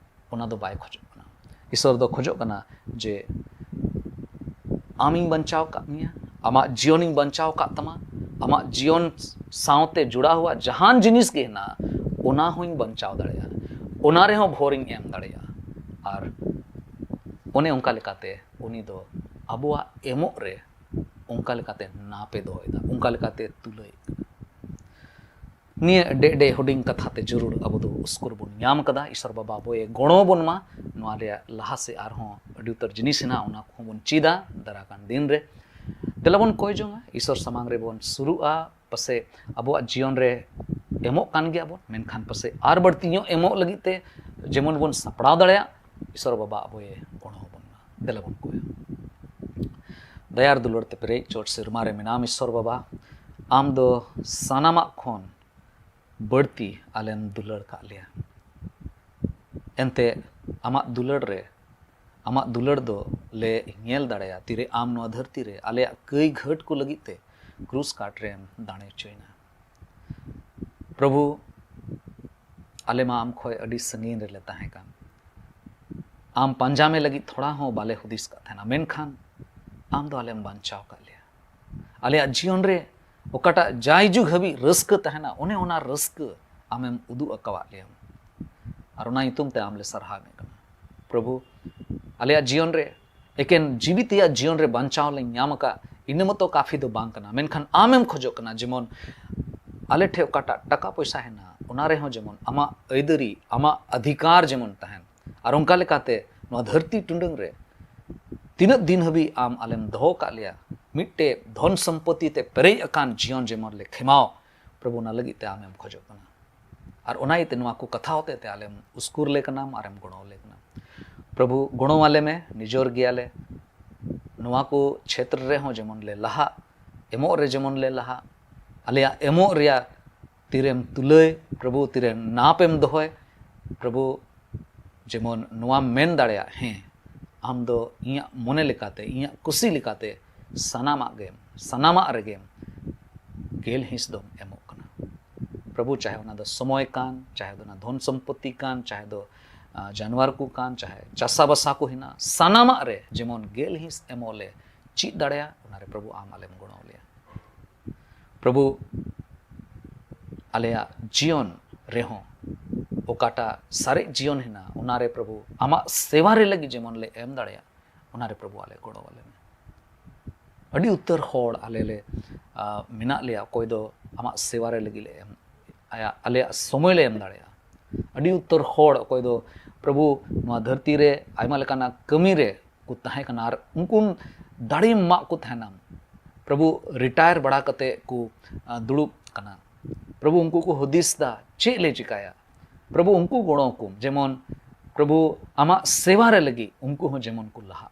ᱚᱱᱟ ᱫᱚ ᱵᱟᱭ ᱠᱷᱚᱡᱚᱜ ᱠᱟᱱᱟ᱾ ᱤᱥᱚᱨ ᱫᱚ ᱠᱷᱚᱡᱚᱜ ᱠᱟᱱᱟ ᱡᱮ ᱟᱢᱤᱧ ᱵᱟᱧᱪᱟᱣ ᱟᱠᱟᱫ ᱢᱮᱭᱟ, ᱟᱢᱟᱜ ᱡᱤᱭᱚᱱᱤᱧ ᱵᱟᱧᱪᱟᱣ ᱟᱠᱟᱫ ᱛᱟᱢᱟ, ᱟᱢᱟᱜ ᱡᱤᱭᱚᱱ ᱥᱟᱶᱛᱮ ᱡᱚᱲᱟᱣᱟᱜ ᱡᱟᱦᱟᱱ ᱡᱤᱱᱤᱥ ᱜᱮ ᱦᱮᱱᱟᱜᱼᱟ, ᱚᱱᱟ ᱦᱚᱸᱧ ᱵᱟᱧᱪᱟᱣ ᱫᱟᱲᱮᱭᱟᱜᱼᱟ, ᱚᱱᱟ ᱨᱮᱦᱚᱸ ᱵᱷᱳᱨᱤᱧ ᱮᱢ ᱫᱟᱲᱮᱭᱟᱜᱼᱟ᱾ ᱟᱨ ᱚᱱᱮ ᱚᱱᱠᱟ ᱞᱮᱠᱟᱛᱮ ᱩᱱᱤ ᱫᱚ ᱟᱵᱚᱣᱟᱜ ᱮᱢᱚᱜ ᱨᱮ ᱚᱱᱠᱟ ᱞᱮᱠᱟᱛᱮ ᱱᱟᱯᱮ ᱫᱚᱦᱚᱭᱮᱫᱟ, ᱚᱱᱠᱟ ᱞᱮᱠᱟᱛᱮ ᱛᱩᱞᱟᱹᱭᱮᱫ ᱠᱟᱱᱟ᱾ ᱱᱤᱭᱟᱹ ᱰᱮ ᱰᱮ ᱦᱩᱰᱤᱧ ᱠᱟᱛᱷᱟ ᱛᱮ ᱡᱟᱹᱨᱩᱲ ᱟᱵᱚ ᱫᱚ ᱩᱥᱠᱩᱨ ᱵᱚᱱ ᱧᱟᱢ ᱠᱟᱫᱟ᱾ ᱤᱥᱚᱨ ᱵᱟᱵᱟ ᱟᱵᱚᱭ ᱜᱚᱲᱚ ᱵᱚᱱ ᱢᱟ, ᱱᱚᱣᱟ ᱨᱮᱭᱟᱜ ᱞᱟᱦᱟ ᱥᱮᱫ ᱟᱨᱦᱚᱸ ᱟᱹᱰᱤ ᱩᱛᱟᱹᱨ ᱡᱤᱱᱤᱥ ᱦᱮᱱᱟᱜᱼᱟ, ᱚᱱᱟ ᱠᱚᱦᱚᱸ ᱵᱚᱱ ᱪᱮᱫᱟ ᱫᱟᱨᱟ ᱠᱟᱱ ᱫᱤᱱ ᱨᱮ᱾ ᱫᱮᱞᱟ ᱵᱚᱱ ᱠᱚᱭ ᱡᱚᱝᱟ, ᱤᱥᱚᱨ ᱥᱟᱢᱟᱝ ᱨᱮᱵᱚᱱ ᱥᱩᱨᱩᱜᱼᱟ᱾ ᱯᱟᱥᱮ ᱟᱵᱚᱣᱟᱜ ᱡᱤᱭᱚᱱ ᱨᱮ ᱮᱢᱚᱜ ᱠᱟᱱ ᱜᱮᱭᱟ ᱵᱚᱱ, ᱢᱮᱱᱠᱷᱟᱱ ᱯᱟᱥᱮ ᱟᱨ ᱵᱟᱹᱲᱛᱤ ᱧᱚᱜ ᱮᱢᱚᱜ ᱞᱟᱹᱜᱤᱫ ᱛᱮ ᱡᱮᱢᱚᱱ ᱵᱚᱱ ᱥᱟᱯᱲᱟᱣ ᱫᱟᱲᱮᱭᱟᱜ, ᱤᱥᱚᱨ ᱵᱟᱵᱟ ᱟᱵᱚᱭ ᱜᱚᱲᱚ ᱟᱵᱚᱱ ᱢᱟ᱾ ᱫᱮᱞᱟ ᱵᱚᱱ ᱠᱚᱭᱟ᱾ ᱫᱟᱭᱟ ᱟᱨ ᱫᱩᱞᱟᱹᱲ ᱛᱮ ᱯᱮᱨᱮᱡ ᱪᱚᱴ ᱥᱮᱨᱢᱟ ᱨᱮ ᱢᱮᱱᱟᱢ ᱤᱥᱚᱨ ᱵᱟᱵᱟ, ᱟᱢ ᱫᱚ ᱥᱟᱱᱟᱢᱟᱜ ᱠᱷᱚᱱ ᱵᱟᱹᱲᱛᱤ ᱟᱞᱮᱢ ᱫᱩᱞᱟᱹᱲ ᱠᱟᱜ ᱞᱮᱭᱟ᱾ ᱮᱱᱛᱮ ᱟᱢᱟᱜ ᱫᱩᱞᱟᱹᱲ ᱨᱮ, ᱟᱢᱟᱜ ᱫᱩᱞᱟᱹᱲ ᱫᱚ ᱞᱮ ᱧᱮᱞ ᱫᱟᱲᱮᱭᱟᱜᱼᱟ ᱛᱤᱨᱮ ᱟᱢ ᱱᱚᱣᱟ ᱫᱷᱟᱹᱨᱛᱤ ᱨᱮ ᱟᱞᱮᱭᱟᱜ ᱠᱟᱹᱭ ᱜᱷᱟᱹᱴ ᱠᱚ ᱞᱟᱹᱜᱤᱫ ᱛᱮ ᱠᱨᱩᱥ ᱠᱟᱴ ᱨᱮᱢ ᱫᱟᱲᱮ ᱦᱚᱪᱚᱭᱮᱱᱟ᱾ ᱯᱨᱚᱵᱷᱩ, ᱟᱞᱮ ᱢᱟ ᱟᱢ ᱠᱷᱚᱱ ᱟᱹᱰᱤ ᱥᱟᱺᱜᱤᱧ ᱨᱮᱞᱮ ᱛᱟᱦᱮᱸ ᱠᱟᱱ, ᱟᱢ ᱯᱟᱸᱡᱟ ᱢᱮ ᱞᱟᱹᱜᱤᱫ ᱛᱷᱚᱲᱟ ᱦᱚᱸ ᱵᱟᱞᱮ ᱦᱩᱫᱤᱥ ᱠᱟᱫ ᱛᱟᱦᱮᱱᱟ, ᱢᱮᱱᱠᱷᱟᱱ ᱟᱢ ᱫᱚ ᱟᱞᱮᱢ ᱵᱟᱧᱪᱟᱣ ᱠᱟᱫ ᱞᱮᱭᱟ᱾ ᱟᱞᱮᱭᱟᱜ ᱡᱤᱭᱚᱱ ᱨᱮ ᱚᱠᱟᱴᱟᱜ ᱡᱟᱭᱡᱩᱜᱽ ᱦᱟᱹᱵᱤᱡ ᱨᱟᱹᱥᱠᱟᱹ ᱛᱟᱦᱮᱱᱟ, ᱚᱱᱮ ᱚᱱᱟ ᱨᱟᱹᱥᱠᱟᱹ ᱟᱢᱮᱢ ᱩᱫᱩᱜ ᱟᱠᱟᱣᱟᱫ ᱞᱮᱭᱟ, ᱟᱨ ᱚᱱᱟ ᱧᱩᱛᱩᱢ ᱛᱮ ᱟᱢ ᱞᱮ ᱥᱟᱨᱦᱟᱣᱮᱫ ᱠᱟᱱᱟ᱾ ᱯᱨᱚᱵᱷᱩ, ᱟᱞᱮᱭᱟᱜ ᱡᱤᱭᱚᱱ ᱨᱮ ᱮᱠᱮᱱ ᱡᱤᱣᱤ ᱛᱮᱭᱟᱜ ᱡᱤᱭᱚᱱ ᱨᱮ ᱵᱟᱧᱪᱟᱣ ᱞᱮ ᱧᱟᱢ ᱟᱠᱟᱫ, ᱤᱱᱟᱹ ᱢᱚᱛᱚ ᱠᱟᱯᱷᱤ ᱫᱚ ᱵᱟᱝ ᱠᱟᱱᱟ, ᱢᱮᱱᱠᱷᱟᱱ ᱟᱢᱮᱢ ᱠᱷᱚᱡᱚᱜ ᱠᱟᱱᱟ ᱡᱮᱢᱚᱱ ᱟᱞᱮ ᱴᱷᱮᱱ ᱚᱠᱟᱴᱟᱜ ᱴᱟᱠᱟ ᱯᱚᱭᱥᱟ ᱦᱮᱱᱟᱜᱼᱟ, ᱚᱱᱟ ᱨᱮᱦᱚᱸ ᱡᱮᱢᱚᱱ ᱟᱢᱟᱜ ᱟᱹᱭᱫᱟᱹᱨᱤ, ᱟᱢᱟᱜ ᱚᱫᱷᱤᱠᱟᱨ ᱡᱮᱢᱚᱱ ᱛᱟᱦᱮᱱ᱾ ᱟᱨ ᱚᱱᱠᱟ ᱞᱮᱠᱟᱛᱮ ᱱᱚᱣᱟ ᱫᱷᱟᱹᱨᱛᱤ ᱴᱩᱰᱟᱹᱝ ᱨᱮ ᱛᱤᱱᱟᱹᱜ ᱫᱤᱱ ᱦᱟᱹᱵᱤᱡ ᱟᱢ ᱟᱞᱮᱢ ᱫᱚᱦᱚ ᱠᱟᱜ ᱞᱮᱭᱟ, ᱢᱤᱫᱴᱮᱡ ᱫᱷᱚᱱ ᱥᱚᱢᱯᱚᱛᱤ ᱛᱮ ᱯᱮᱨᱮᱡ ᱟᱠᱟᱱ ᱡᱤᱭᱚᱱ ᱡᱮᱢᱚᱱ ᱞᱮ ᱠᱷᱮᱢᱟᱣ, ᱯᱨᱚᱵᱷᱩ, ᱚᱱᱟ ᱞᱟᱹᱜᱤᱫ ᱛᱮ ᱟᱢᱮᱢ ᱠᱷᱚᱡᱚᱜ ᱠᱟᱱᱟ᱾ ᱟᱨ ᱚᱱᱟ ᱤᱭᱟᱹᱛᱮ ᱱᱚᱣᱟ ᱠᱚ ᱠᱟᱛᱷᱟ ᱦᱚᱛᱮ ᱛᱮ ᱟᱞᱮᱢ ᱩᱥᱠᱩᱨ ᱞᱮ ᱠᱟᱱᱟᱢ ᱟᱨᱮᱢ ᱜᱚᱲᱚ ᱟᱞᱮ ᱠᱟᱱᱟ᱾ ᱯᱨᱚᱵᱷᱩ, ᱜᱚᱲᱚ ᱟᱞᱮ ᱢᱮ, ᱱᱤᱡᱚᱨ ᱜᱮᱭᱟᱞᱮ, ᱱᱚᱣᱟ ᱠᱚ ᱪᱷᱮᱛᱨᱚ ᱨᱮᱦᱚᱸ ᱡᱮᱢᱚᱱ ᱞᱮ ᱞᱟᱦᱟᱜ, ᱮᱢᱚᱜ ᱨᱮ ᱡᱮᱢᱚᱱ ᱞᱮ ᱞᱟᱦᱟᱜ, ᱟᱞᱮᱭᱟᱜ ᱮᱢᱚᱜ ᱨᱮᱭᱟᱜ ᱛᱤᱨᱮᱢ ᱛᱩᱞᱟᱹᱭ, ᱯᱨᱚᱵᱷᱩ, ᱛᱤᱨᱮ ᱱᱟᱯᱮᱢ ᱫᱚᱦᱚᱭ, ᱯᱨᱚᱵᱷᱩ, ᱡᱮᱢᱚᱱ ᱱᱚᱣᱟᱢ ᱢᱮᱱ ᱫᱟᱲᱮᱭᱟᱜ, ᱦᱮᱸ, ᱟᱢ ᱫᱚ ᱤᱧᱟᱹᱜ ᱢᱚᱱᱮ ᱞᱮᱠᱟᱛᱮ, ᱤᱧᱟᱹᱜ ᱠᱩᱥᱤ ᱞᱮᱠᱟᱛᱮ ᱥᱟᱱᱟᱢᱟᱜ ᱜᱮᱢ, ᱥᱟᱱᱟᱢᱟᱜ ᱨᱮᱜᱮᱢ ᱜᱮᱞ ᱦᱤᱸᱥ ᱫᱚᱢ ᱮᱢᱚᱜ ᱠᱟᱱᱟ᱾ ᱯᱨᱚᱵᱷᱩ, ᱪᱟᱦᱮ ᱚᱱᱟ ᱫᱚ ᱥᱚᱢᱚᱭ ᱠᱟᱱ, ᱪᱟᱦᱮ ᱫᱚ ᱚᱱᱟ ᱫᱷᱚᱱ ᱥᱚᱢᱯᱚᱛᱤ ᱠᱟᱱ, ᱪᱟᱦᱮ ᱫᱚ ᱟᱸ, ᱡᱟᱱᱣᱟᱨ ᱠᱚ ᱠᱟᱱ, ᱪᱟᱦᱮ ᱪᱟᱥᱟᱵᱟᱥᱟ ᱠᱚ ᱦᱮᱱᱟᱜ, ᱥᱟᱱᱟᱢᱟᱜ ᱨᱮ ᱡᱮᱢᱚᱱ ᱜᱮᱞ ᱦᱤᱸᱥ ᱮᱢᱚᱜ ᱞᱮ ᱪᱮᱫ ᱫᱟᱲᱮᱭᱟᱜ, ᱚᱱᱟᱨᱮ ᱯᱨᱚᱵᱷᱩ ᱟᱢ ᱟᱞᱮᱢ ᱜᱚᱲᱚ ᱟᱞᱮᱭᱟ᱾ ᱯᱨᱚᱵᱷᱩ, ᱟᱞᱮᱭᱟᱜ ᱡᱤᱭᱚᱱ ᱨᱮᱦᱚᱸ ᱚᱠᱟᱴᱟᱜ ᱥᱟᱨᱮᱡ ᱡᱤᱭᱚᱱ ᱦᱮᱱᱟᱜ, ᱚᱱᱟᱨᱮ ᱯᱨᱚᱵᱷᱩ ᱟᱢᱟᱜ ᱥᱮᱵᱟ ᱨᱮ ᱞᱟᱹᱜᱤᱫ ᱡᱮᱢᱚᱱ ᱞᱮ ᱮᱢ ᱫᱟᱲᱮᱭᱟᱜ, ᱚᱱᱟᱨᱮ ᱯᱨᱚᱵᱷᱩ ᱟᱞᱮ ᱜᱚᱲᱚ ᱟᱞᱮ ᱢᱮ᱾ ᱟᱹᱰᱤ ᱩᱛᱟᱹᱨ ᱦᱚᱲ ᱟᱞᱮ ᱞᱮ, ᱟ, ᱢᱮᱱᱟᱜ ᱞᱮᱭᱟ, ᱚᱠᱚᱭ ᱫᱚ ᱟᱢᱟᱜ ᱥᱮᱵᱟ ᱨᱮ ᱞᱟᱹᱜᱤᱫ ᱞᱮ ᱮᱢ, ᱟᱭᱟᱜ, ᱟᱞᱮᱭᱟᱜ ᱥᱚᱢᱚᱭ ᱞᱮ ᱮᱢ ᱫᱟᱲᱮᱭᱟᱜᱼᱟ᱾ ᱟᱹᱰᱤ ᱩᱛᱟᱹᱨ ᱦᱚᱲ ᱚᱠᱚᱭ ᱫᱚ, ᱯᱨᱚᱵᱷᱩ, ᱱᱚᱣᱟ ᱫᱷᱟᱹᱨᱛᱤ ᱨᱮ ᱟᱭᱢᱟ ᱞᱮᱠᱟᱱᱟᱜ ᱠᱟᱹᱢᱤ ᱨᱮ ᱠᱚ ᱛᱟᱦᱮᱸ ᱠᱟᱱᱟ ᱟᱨ ᱩᱱᱠᱩ ᱫᱟᱲᱮᱢ ᱮᱢᱟᱜ ᱠᱚ ᱛᱟᱦᱮᱱᱟ᱾ ᱯᱨᱚᱵᱷᱩ, ᱨᱤᱴᱟᱭᱟᱨ ᱵᱟᱲᱟ ᱠᱟᱛᱮ ᱠᱚ, ᱟ, ᱫᱩᱲᱩᱵ ᱠᱟᱱᱟ᱾ ᱯᱨᱚᱵᱷᱩ, ᱩᱱᱠᱩ ᱠᱚ ᱦᱩᱫᱤᱥ ᱫᱟ ᱪᱮᱫ ᱞᱮ ᱪᱤᱠᱟᱭᱟ᱾ ᱯᱨᱚᱵᱷᱩ, ᱩᱱᱠᱩ ᱜᱚᱲᱚ ᱟᱠᱚᱢ, ᱡᱮᱢᱚᱱ, ᱯᱨᱚᱵᱷᱩ, ᱟᱢᱟᱜ ᱥᱮᱵᱟ ᱨᱮ ᱞᱟᱹᱜᱤᱫ ᱩᱱᱠᱩ ᱦᱚᱸ ᱡᱮᱢᱚᱱ ᱠᱚ ᱞᱟᱦᱟᱜ᱾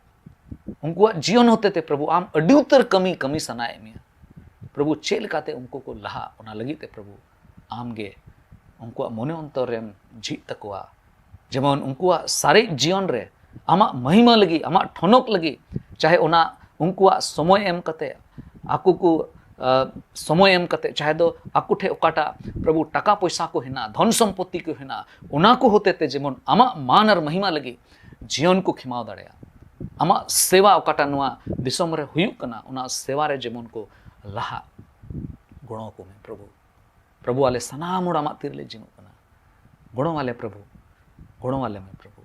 ᱩᱱᱠᱩᱣᱟᱜ ᱡᱤᱭᱚᱱ ᱦᱚᱛᱮ ᱛᱮ, ᱯᱨᱚᱵᱷᱩ, ᱟᱢ ᱟᱹᱰᱤ ᱩᱛᱟᱹᱨ ᱠᱟᱹᱢᱤ, ᱠᱟᱹᱢᱤ ᱥᱟᱱᱟᱭᱮᱫ ᱢᱮᱭᱟ᱾ ᱯᱨᱚᱵᱷᱩ, ᱪᱮᱫ ᱞᱮᱠᱟᱛᱮ ᱩᱱᱠᱩ ᱠᱚ ᱞᱟᱦᱟᱜ, ᱚᱱᱟ ᱞᱟᱹᱜᱤᱫ ᱛᱮ, ᱯᱨᱚᱵᱷᱩ, ᱟᱢ ᱜᱮ ᱩᱱᱠᱩᱣᱟᱜ ᱢᱚᱱᱮ ᱚᱱᱛᱚᱨ ᱨᱮᱢ ᱡᱷᱤᱡ ᱛᱟᱠᱚᱣᱟ᱾ ᱡᱮᱢᱚᱱ ᱩᱱᱠᱩᱣᱟᱜ ᱥᱟᱨᱮᱡ ᱡᱤᱭᱚᱱ ᱨᱮ ᱟᱢᱟᱜ ᱢᱚᱦᱤᱢᱟ ᱞᱟᱹᱜᱤᱫ, ᱟᱢᱟᱜ ᱴᱷᱚᱱᱚᱠ ᱞᱟᱹᱜᱤᱫ, ᱪᱟᱦᱮ ᱚᱱᱟ ᱩᱱᱠᱩᱣᱟᱜ ᱥᱚᱢᱚᱭ ᱮᱢ ᱠᱟᱛᱮ, ᱟᱠᱚ ᱠᱚ, ᱟ, ᱥᱚᱢᱚᱭ ᱮᱢ ᱠᱟᱛᱮ, ᱪᱟᱦᱮ ᱫᱚ ᱟᱠᱚ ᱴᱷᱮᱱ ᱚᱠᱟᱴᱟᱜ, ᱯᱨᱚᱵᱷᱩ, ᱴᱟᱠᱟ ᱯᱚᱭᱥᱟ ᱠᱚ ᱦᱮᱱᱟᱜ, ᱫᱷᱚᱱ ᱥᱚᱢᱯᱚᱛᱤ ᱠᱚ ᱦᱮᱱᱟᱜ, ᱚᱱᱟ ᱠᱚ ᱦᱚᱛᱮ ᱛᱮ ᱡᱮᱢᱚᱱ ᱟᱢᱟᱜ ᱢᱟᱱ ᱟᱨ ᱢᱚᱦᱤᱢᱟ ᱞᱟᱹᱜᱤᱫ ᱡᱤᱭᱚᱱ ᱠᱚ ᱠᱷᱮᱢᱟᱣ ᱫᱟᱲᱮᱭᱟᱜᱼᱟ᱾ ᱟᱢᱟᱜ ᱥᱮᱵᱟ ᱚᱠᱟᱴᱟᱜ ᱱᱚᱣᱟ ᱫᱤᱥᱚᱢ ᱨᱮ ᱦᱩᱭᱩᱜ ᱠᱟᱱᱟ, ᱚᱱᱟ ᱥᱮᱵᱟ ᱨᱮ ᱡᱮᱢᱚᱱ ᱠᱚ ᱞᱟᱦᱟᱜ, ᱜᱚᱲᱚ ᱟᱠᱚ ᱢᱮ, ᱯᱨᱚᱵᱷᱩ᱾ ᱯᱨᱚᱵᱷᱩ, ᱟᱞᱮ ᱥᱟᱱᱟᱢ ᱦᱚᱲ ᱟᱢᱟᱜ ᱛᱤ ᱨᱮᱞᱮ ᱡᱤᱢᱟᱹᱜ ᱠᱟᱱᱟ᱾ ᱜᱚᱲᱚ ᱟᱞᱮ, ᱯᱨᱚᱵᱷᱩ, ᱜᱚᱲᱚ ᱟᱞᱮ ᱢᱮ, ᱯᱨᱚᱵᱷᱩ᱾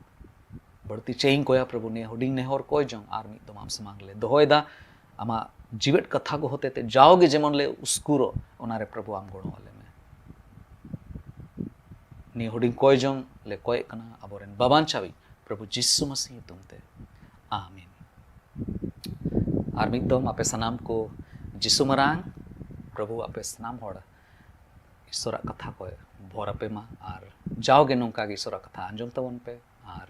ᱵᱟᱹᱲᱛᱤ ᱪᱮᱫ ᱤᱧ ᱠᱚᱭᱟ, ᱯᱨᱚᱵᱷᱩ, ᱱᱤᱭᱟᱹ ᱦᱩᱰᱤᱧ ᱱᱮᱦᱚᱨ ᱠᱚᱭ ᱡᱚᱝ ᱟᱨ ᱢᱤᱫ ᱫᱚᱢ ᱟᱢ ᱥᱟᱢᱟᱝ ᱨᱮᱞᱮ ᱫᱚᱦᱚᱭᱮᱫᱟ᱾ ᱟᱢᱟᱜ ᱡᱤᱣᱮᱫ ᱠᱟᱛᱷᱟ ᱠᱚ ᱦᱚᱛᱮ ᱛᱮ ᱡᱟᱣᱜᱮ ᱡᱮᱢᱚᱱ ᱞᱮ ᱩᱥᱠᱩᱨᱚᱜ, ᱚᱱᱟᱨᱮ, ᱯᱨᱚᱵᱷᱩ, ᱟᱢ ᱜᱚᱲᱚ ᱟᱞᱮ ᱢᱮ᱾ ᱱᱤᱭᱟᱹ ᱦᱩᱰᱤᱧ ᱠᱚᱭ ᱡᱚᱝ ᱞᱮ ᱠᱚᱭᱮᱫ ᱠᱟᱱᱟ ᱟᱵᱚᱨᱮᱱ ᱵᱟᱵᱟᱧᱪᱟᱣᱤᱡ ᱯᱨᱚᱵᱷᱩ ᱡᱤᱥᱩ ᱢᱟᱥᱤ ᱧᱩᱛᱩᱢ ᱛᱮ, ᱟᱢᱮᱱ᱾ ᱟᱨ ᱢᱤᱫ ᱫᱚᱢ ᱟᱯᱮ ᱥᱟᱱᱟᱢ ᱠᱚ ᱡᱤᱥᱩ ᱢᱟᱨᱟᱝ, ᱯᱨᱚᱵᱷᱩ, ᱟᱯᱮ ᱥᱟᱱᱟᱢ ᱦᱚᱲ ᱤᱥᱚᱨᱟᱜ ᱠᱟᱛᱷᱟ ᱠᱚ ᱵᱷᱚᱨ ᱟᱯᱮ ᱢᱟ᱾ ᱟᱨ ᱡᱟᱣᱜᱮ ᱱᱚᱝᱠᱟ ᱜᱮ ᱤᱥᱚᱨᱟᱜ ᱠᱟᱛᱷᱟ ᱟᱸᱡᱚᱢ ᱛᱟᱵᱚᱱ ᱯᱮ᱾ ᱟᱨ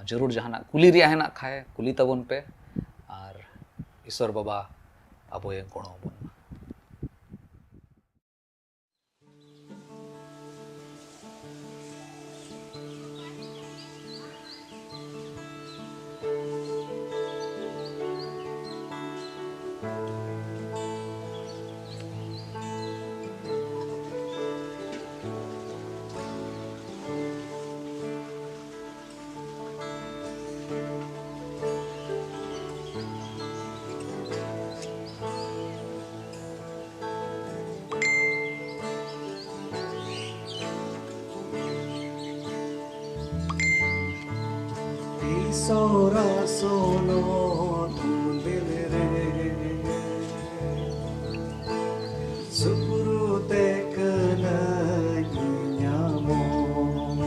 ᱡᱟᱹᱨᱩᱲ ᱡᱟᱦᱟᱱᱟᱜ ᱠᱩᱞᱤ ᱨᱮᱭᱟᱜ ᱦᱮᱱᱟᱜ ᱠᱷᱟᱡ ᱠᱩᱞᱤ ᱛᱟᱵᱚᱱ ᱯᱮ᱾ ᱟᱨ ᱤᱥᱚᱨ ᱵᱟᱵᱟ ᱟᱵᱚᱭ ᱜᱚᱲᱚ ᱟᱵᱚᱱ ᱢᱟ᱾ ᱥᱚᱨᱟ ᱥᱚᱱᱚᱛ ᱢᱚᱱᱫᱤᱨ ᱨᱮ ᱥᱩᱯᱨᱩ ᱛᱮ ᱠᱟᱹᱱᱟᱹᱧ ᱧᱟᱢᱚᱜ᱾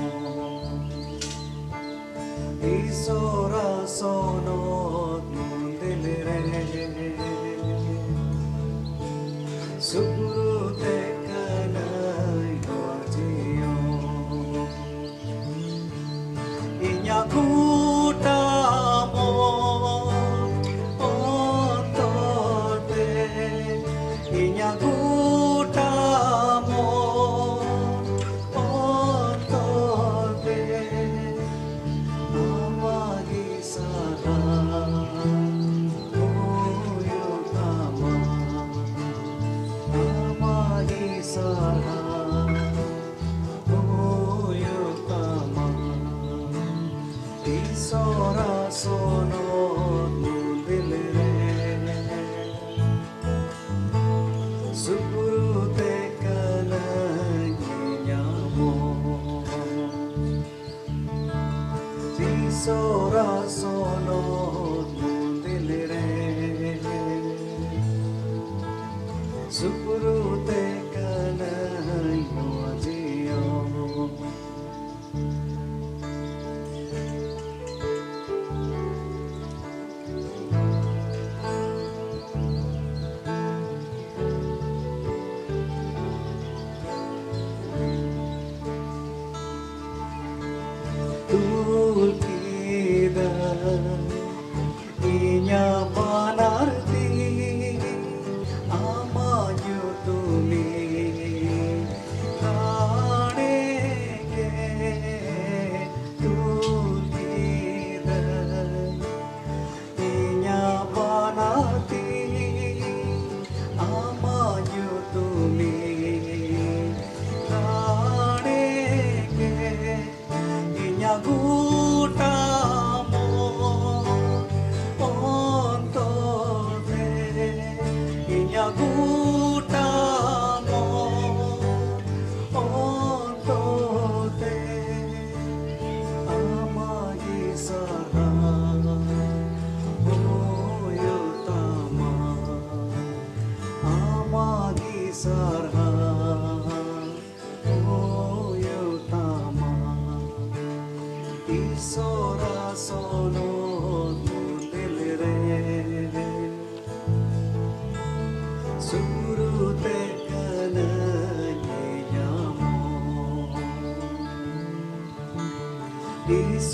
ᱤᱥᱚᱨᱟ ᱥᱚᱱᱚᱛ ᱢᱚᱱᱫᱤᱨ ᱨᱮ ᱥᱩᱯᱨᱩ ᱛᱮ ᱠᱟᱹᱱᱟᱹᱧ ᱱᱚᱣᱟ ᱡᱤᱭᱚᱱ᱾ ᱤᱧᱟᱜ ᱜᱚᱴᱟ ᱢᱚᱱ ᱚᱱᱛᱚᱨ ᱛᱮ, ᱤᱧᱟᱜ ᱜᱚᱴᱟ ᱢᱚᱱ ᱚᱱᱛᱚᱨ ᱛᱮ, ᱟᱢᱟᱜ ᱜᱮ ᱥᱟᱨᱦᱟᱣ ᱦᱩᱭᱩᱜ ᱛᱟᱢᱟ, ᱟᱢᱟᱜ ᱜᱮ ᱥᱟᱨᱦᱟᱣ ᱦᱩᱭᱩᱜ ᱛᱟᱢᱟ᱾ ᱤᱥᱚᱨᱟ ᱥᱚᱱᱚᱛ ᱢᱚᱱᱫᱤᱨ ᱨᱮ ᱥᱩᱯᱨᱩ ᱛᱮ ᱠᱟᱹᱱᱟᱹᱧ ᱧᱟᱢᱚᱜ᱾ ᱤᱥᱚᱨᱟ ᱥᱚᱱᱚᱛ ᱢᱚᱱᱫᱤᱨ ᱨᱮ ᱥᱩᱯᱨᱩ ᱛᱮ ᱠᱟᱹᱱᱟᱹᱧ ᱱᱚᱣᱟ ᱡᱤᱭᱚᱱ᱾ ᱛᱩᱞ ᱠᱮᱫᱟ ᱤᱧᱟᱜ ᱵᱟᱱᱟᱨ ᱛᱤ ᱟᱢᱟᱜ ᱧᱩᱛᱩᱢ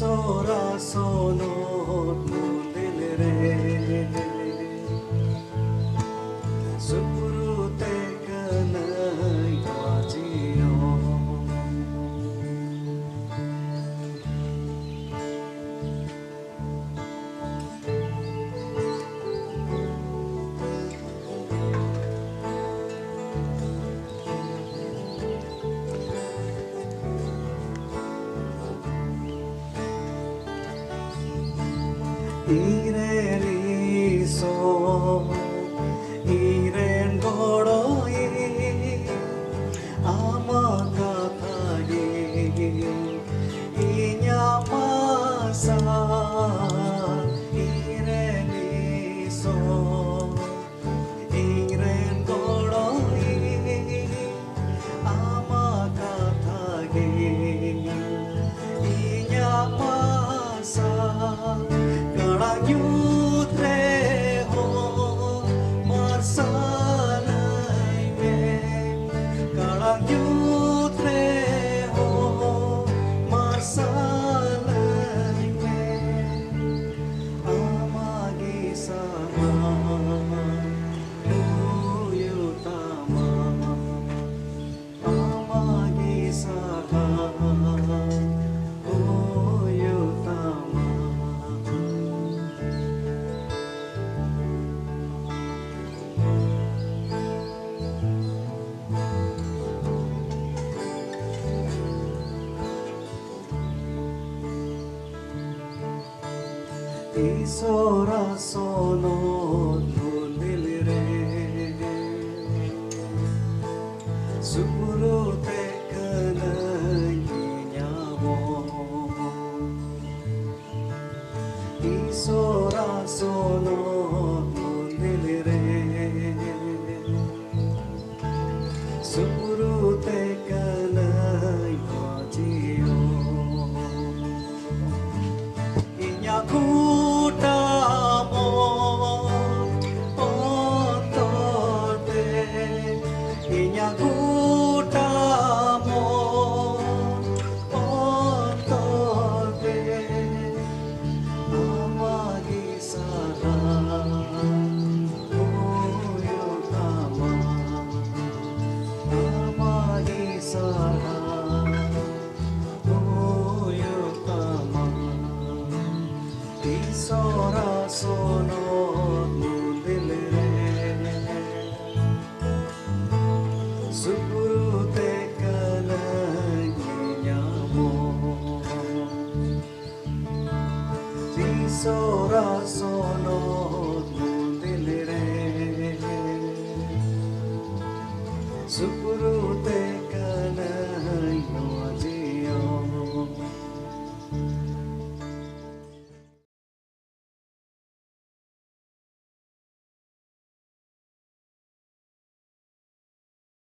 ᱥᱚᱨᱟ ᱥᱚᱱᱚᱛ ᱢᱚᱱᱫᱤᱞ ᱨᱮ ᱥᱩᱯᱨᱩ ᱛᱮ ᱠᱟᱹᱱᱟᱹᱧ ᱢᱟᱹᱡᱷᱤ ᱦᱚᱸ᱾ ᱤᱧᱨᱮᱱ ᱤᱥᱚᱨ, ᱤᱧᱨᱮᱱ ᱜᱚᱲᱚᱭᱤᱡ, ᱟᱢᱟᱜ ᱠᱟᱛᱷᱟ ᱜᱮ ᱤᱧᱟᱜ ᱢᱟᱨᱥᱟᱞ᱾ ᱤᱧᱨᱮᱱ ᱤᱥᱚᱨ, ᱤᱧᱨᱮᱱ ᱜᱚᱲᱚᱭᱤᱡ, ᱟᱢᱟᱜ ᱠᱟᱛᱷᱟ ᱜᱮ ᱤᱧᱟᱜ ᱢᱟᱨᱥᱟᱞ᱾ ᱠᱟᱲᱟᱝ ᱧᱩᱛ ᱨᱮᱦᱚᱸ ᱢᱟᱨᱥᱟᱞᱟᱹᱧ ᱢᱮ, ᱠᱟᱲᱟᱝ ᱧᱩᱛ ᱨᱮᱦᱚᱸ ᱢᱟᱨᱥᱟᱞᱟᱹᱧ ᱢᱮ᱾ ᱟᱢᱟᱜ ᱜᱮ ᱥᱟᱦᱟᱨ ᱦᱩᱭᱩᱜ ᱛᱟᱢᱟ, ᱟᱢᱟᱜ ᱜᱮ ᱥᱟᱦᱟᱨ ᱦᱩᱭᱩᱜ ᱛᱟᱢᱟ᱾ ᱤᱥᱚᱨᱟᱜ ᱥᱚᱱᱚᱛ ᱢᱚᱱᱫᱤᱞ ᱨᱮ ᱥᱩᱯᱨᱩ ᱛᱮ ᱠᱟᱹᱱᱟᱹᱧ ᱤᱧ ᱟᱵᱚ᱾ ᱤᱥᱚᱨᱟᱜ ᱥᱚᱱᱚᱛ ᱢᱚᱱᱫᱤᱞ ᱨᱮ ᱥᱩᱯᱨᱩ ᱛᱮ ᱠᱟᱹᱱᱟᱹᱧ ᱢᱟᱹᱡᱷᱤ ᱦᱚᱸ᱾ ᱤᱧᱟᱜ ᱠᱩᱴᱟᱢᱚ ᱥᱚᱨᱟ ᱥᱚᱱᱚᱛ ᱢᱚᱱᱫᱤᱞ ᱨᱮ ᱥᱩᱯᱨᱩ ᱛᱮ ᱠᱟᱱᱟᱧ ᱧᱟᱢᱚᱜ᱾ ᱥᱚᱨᱟ ᱥᱚᱱᱚᱛ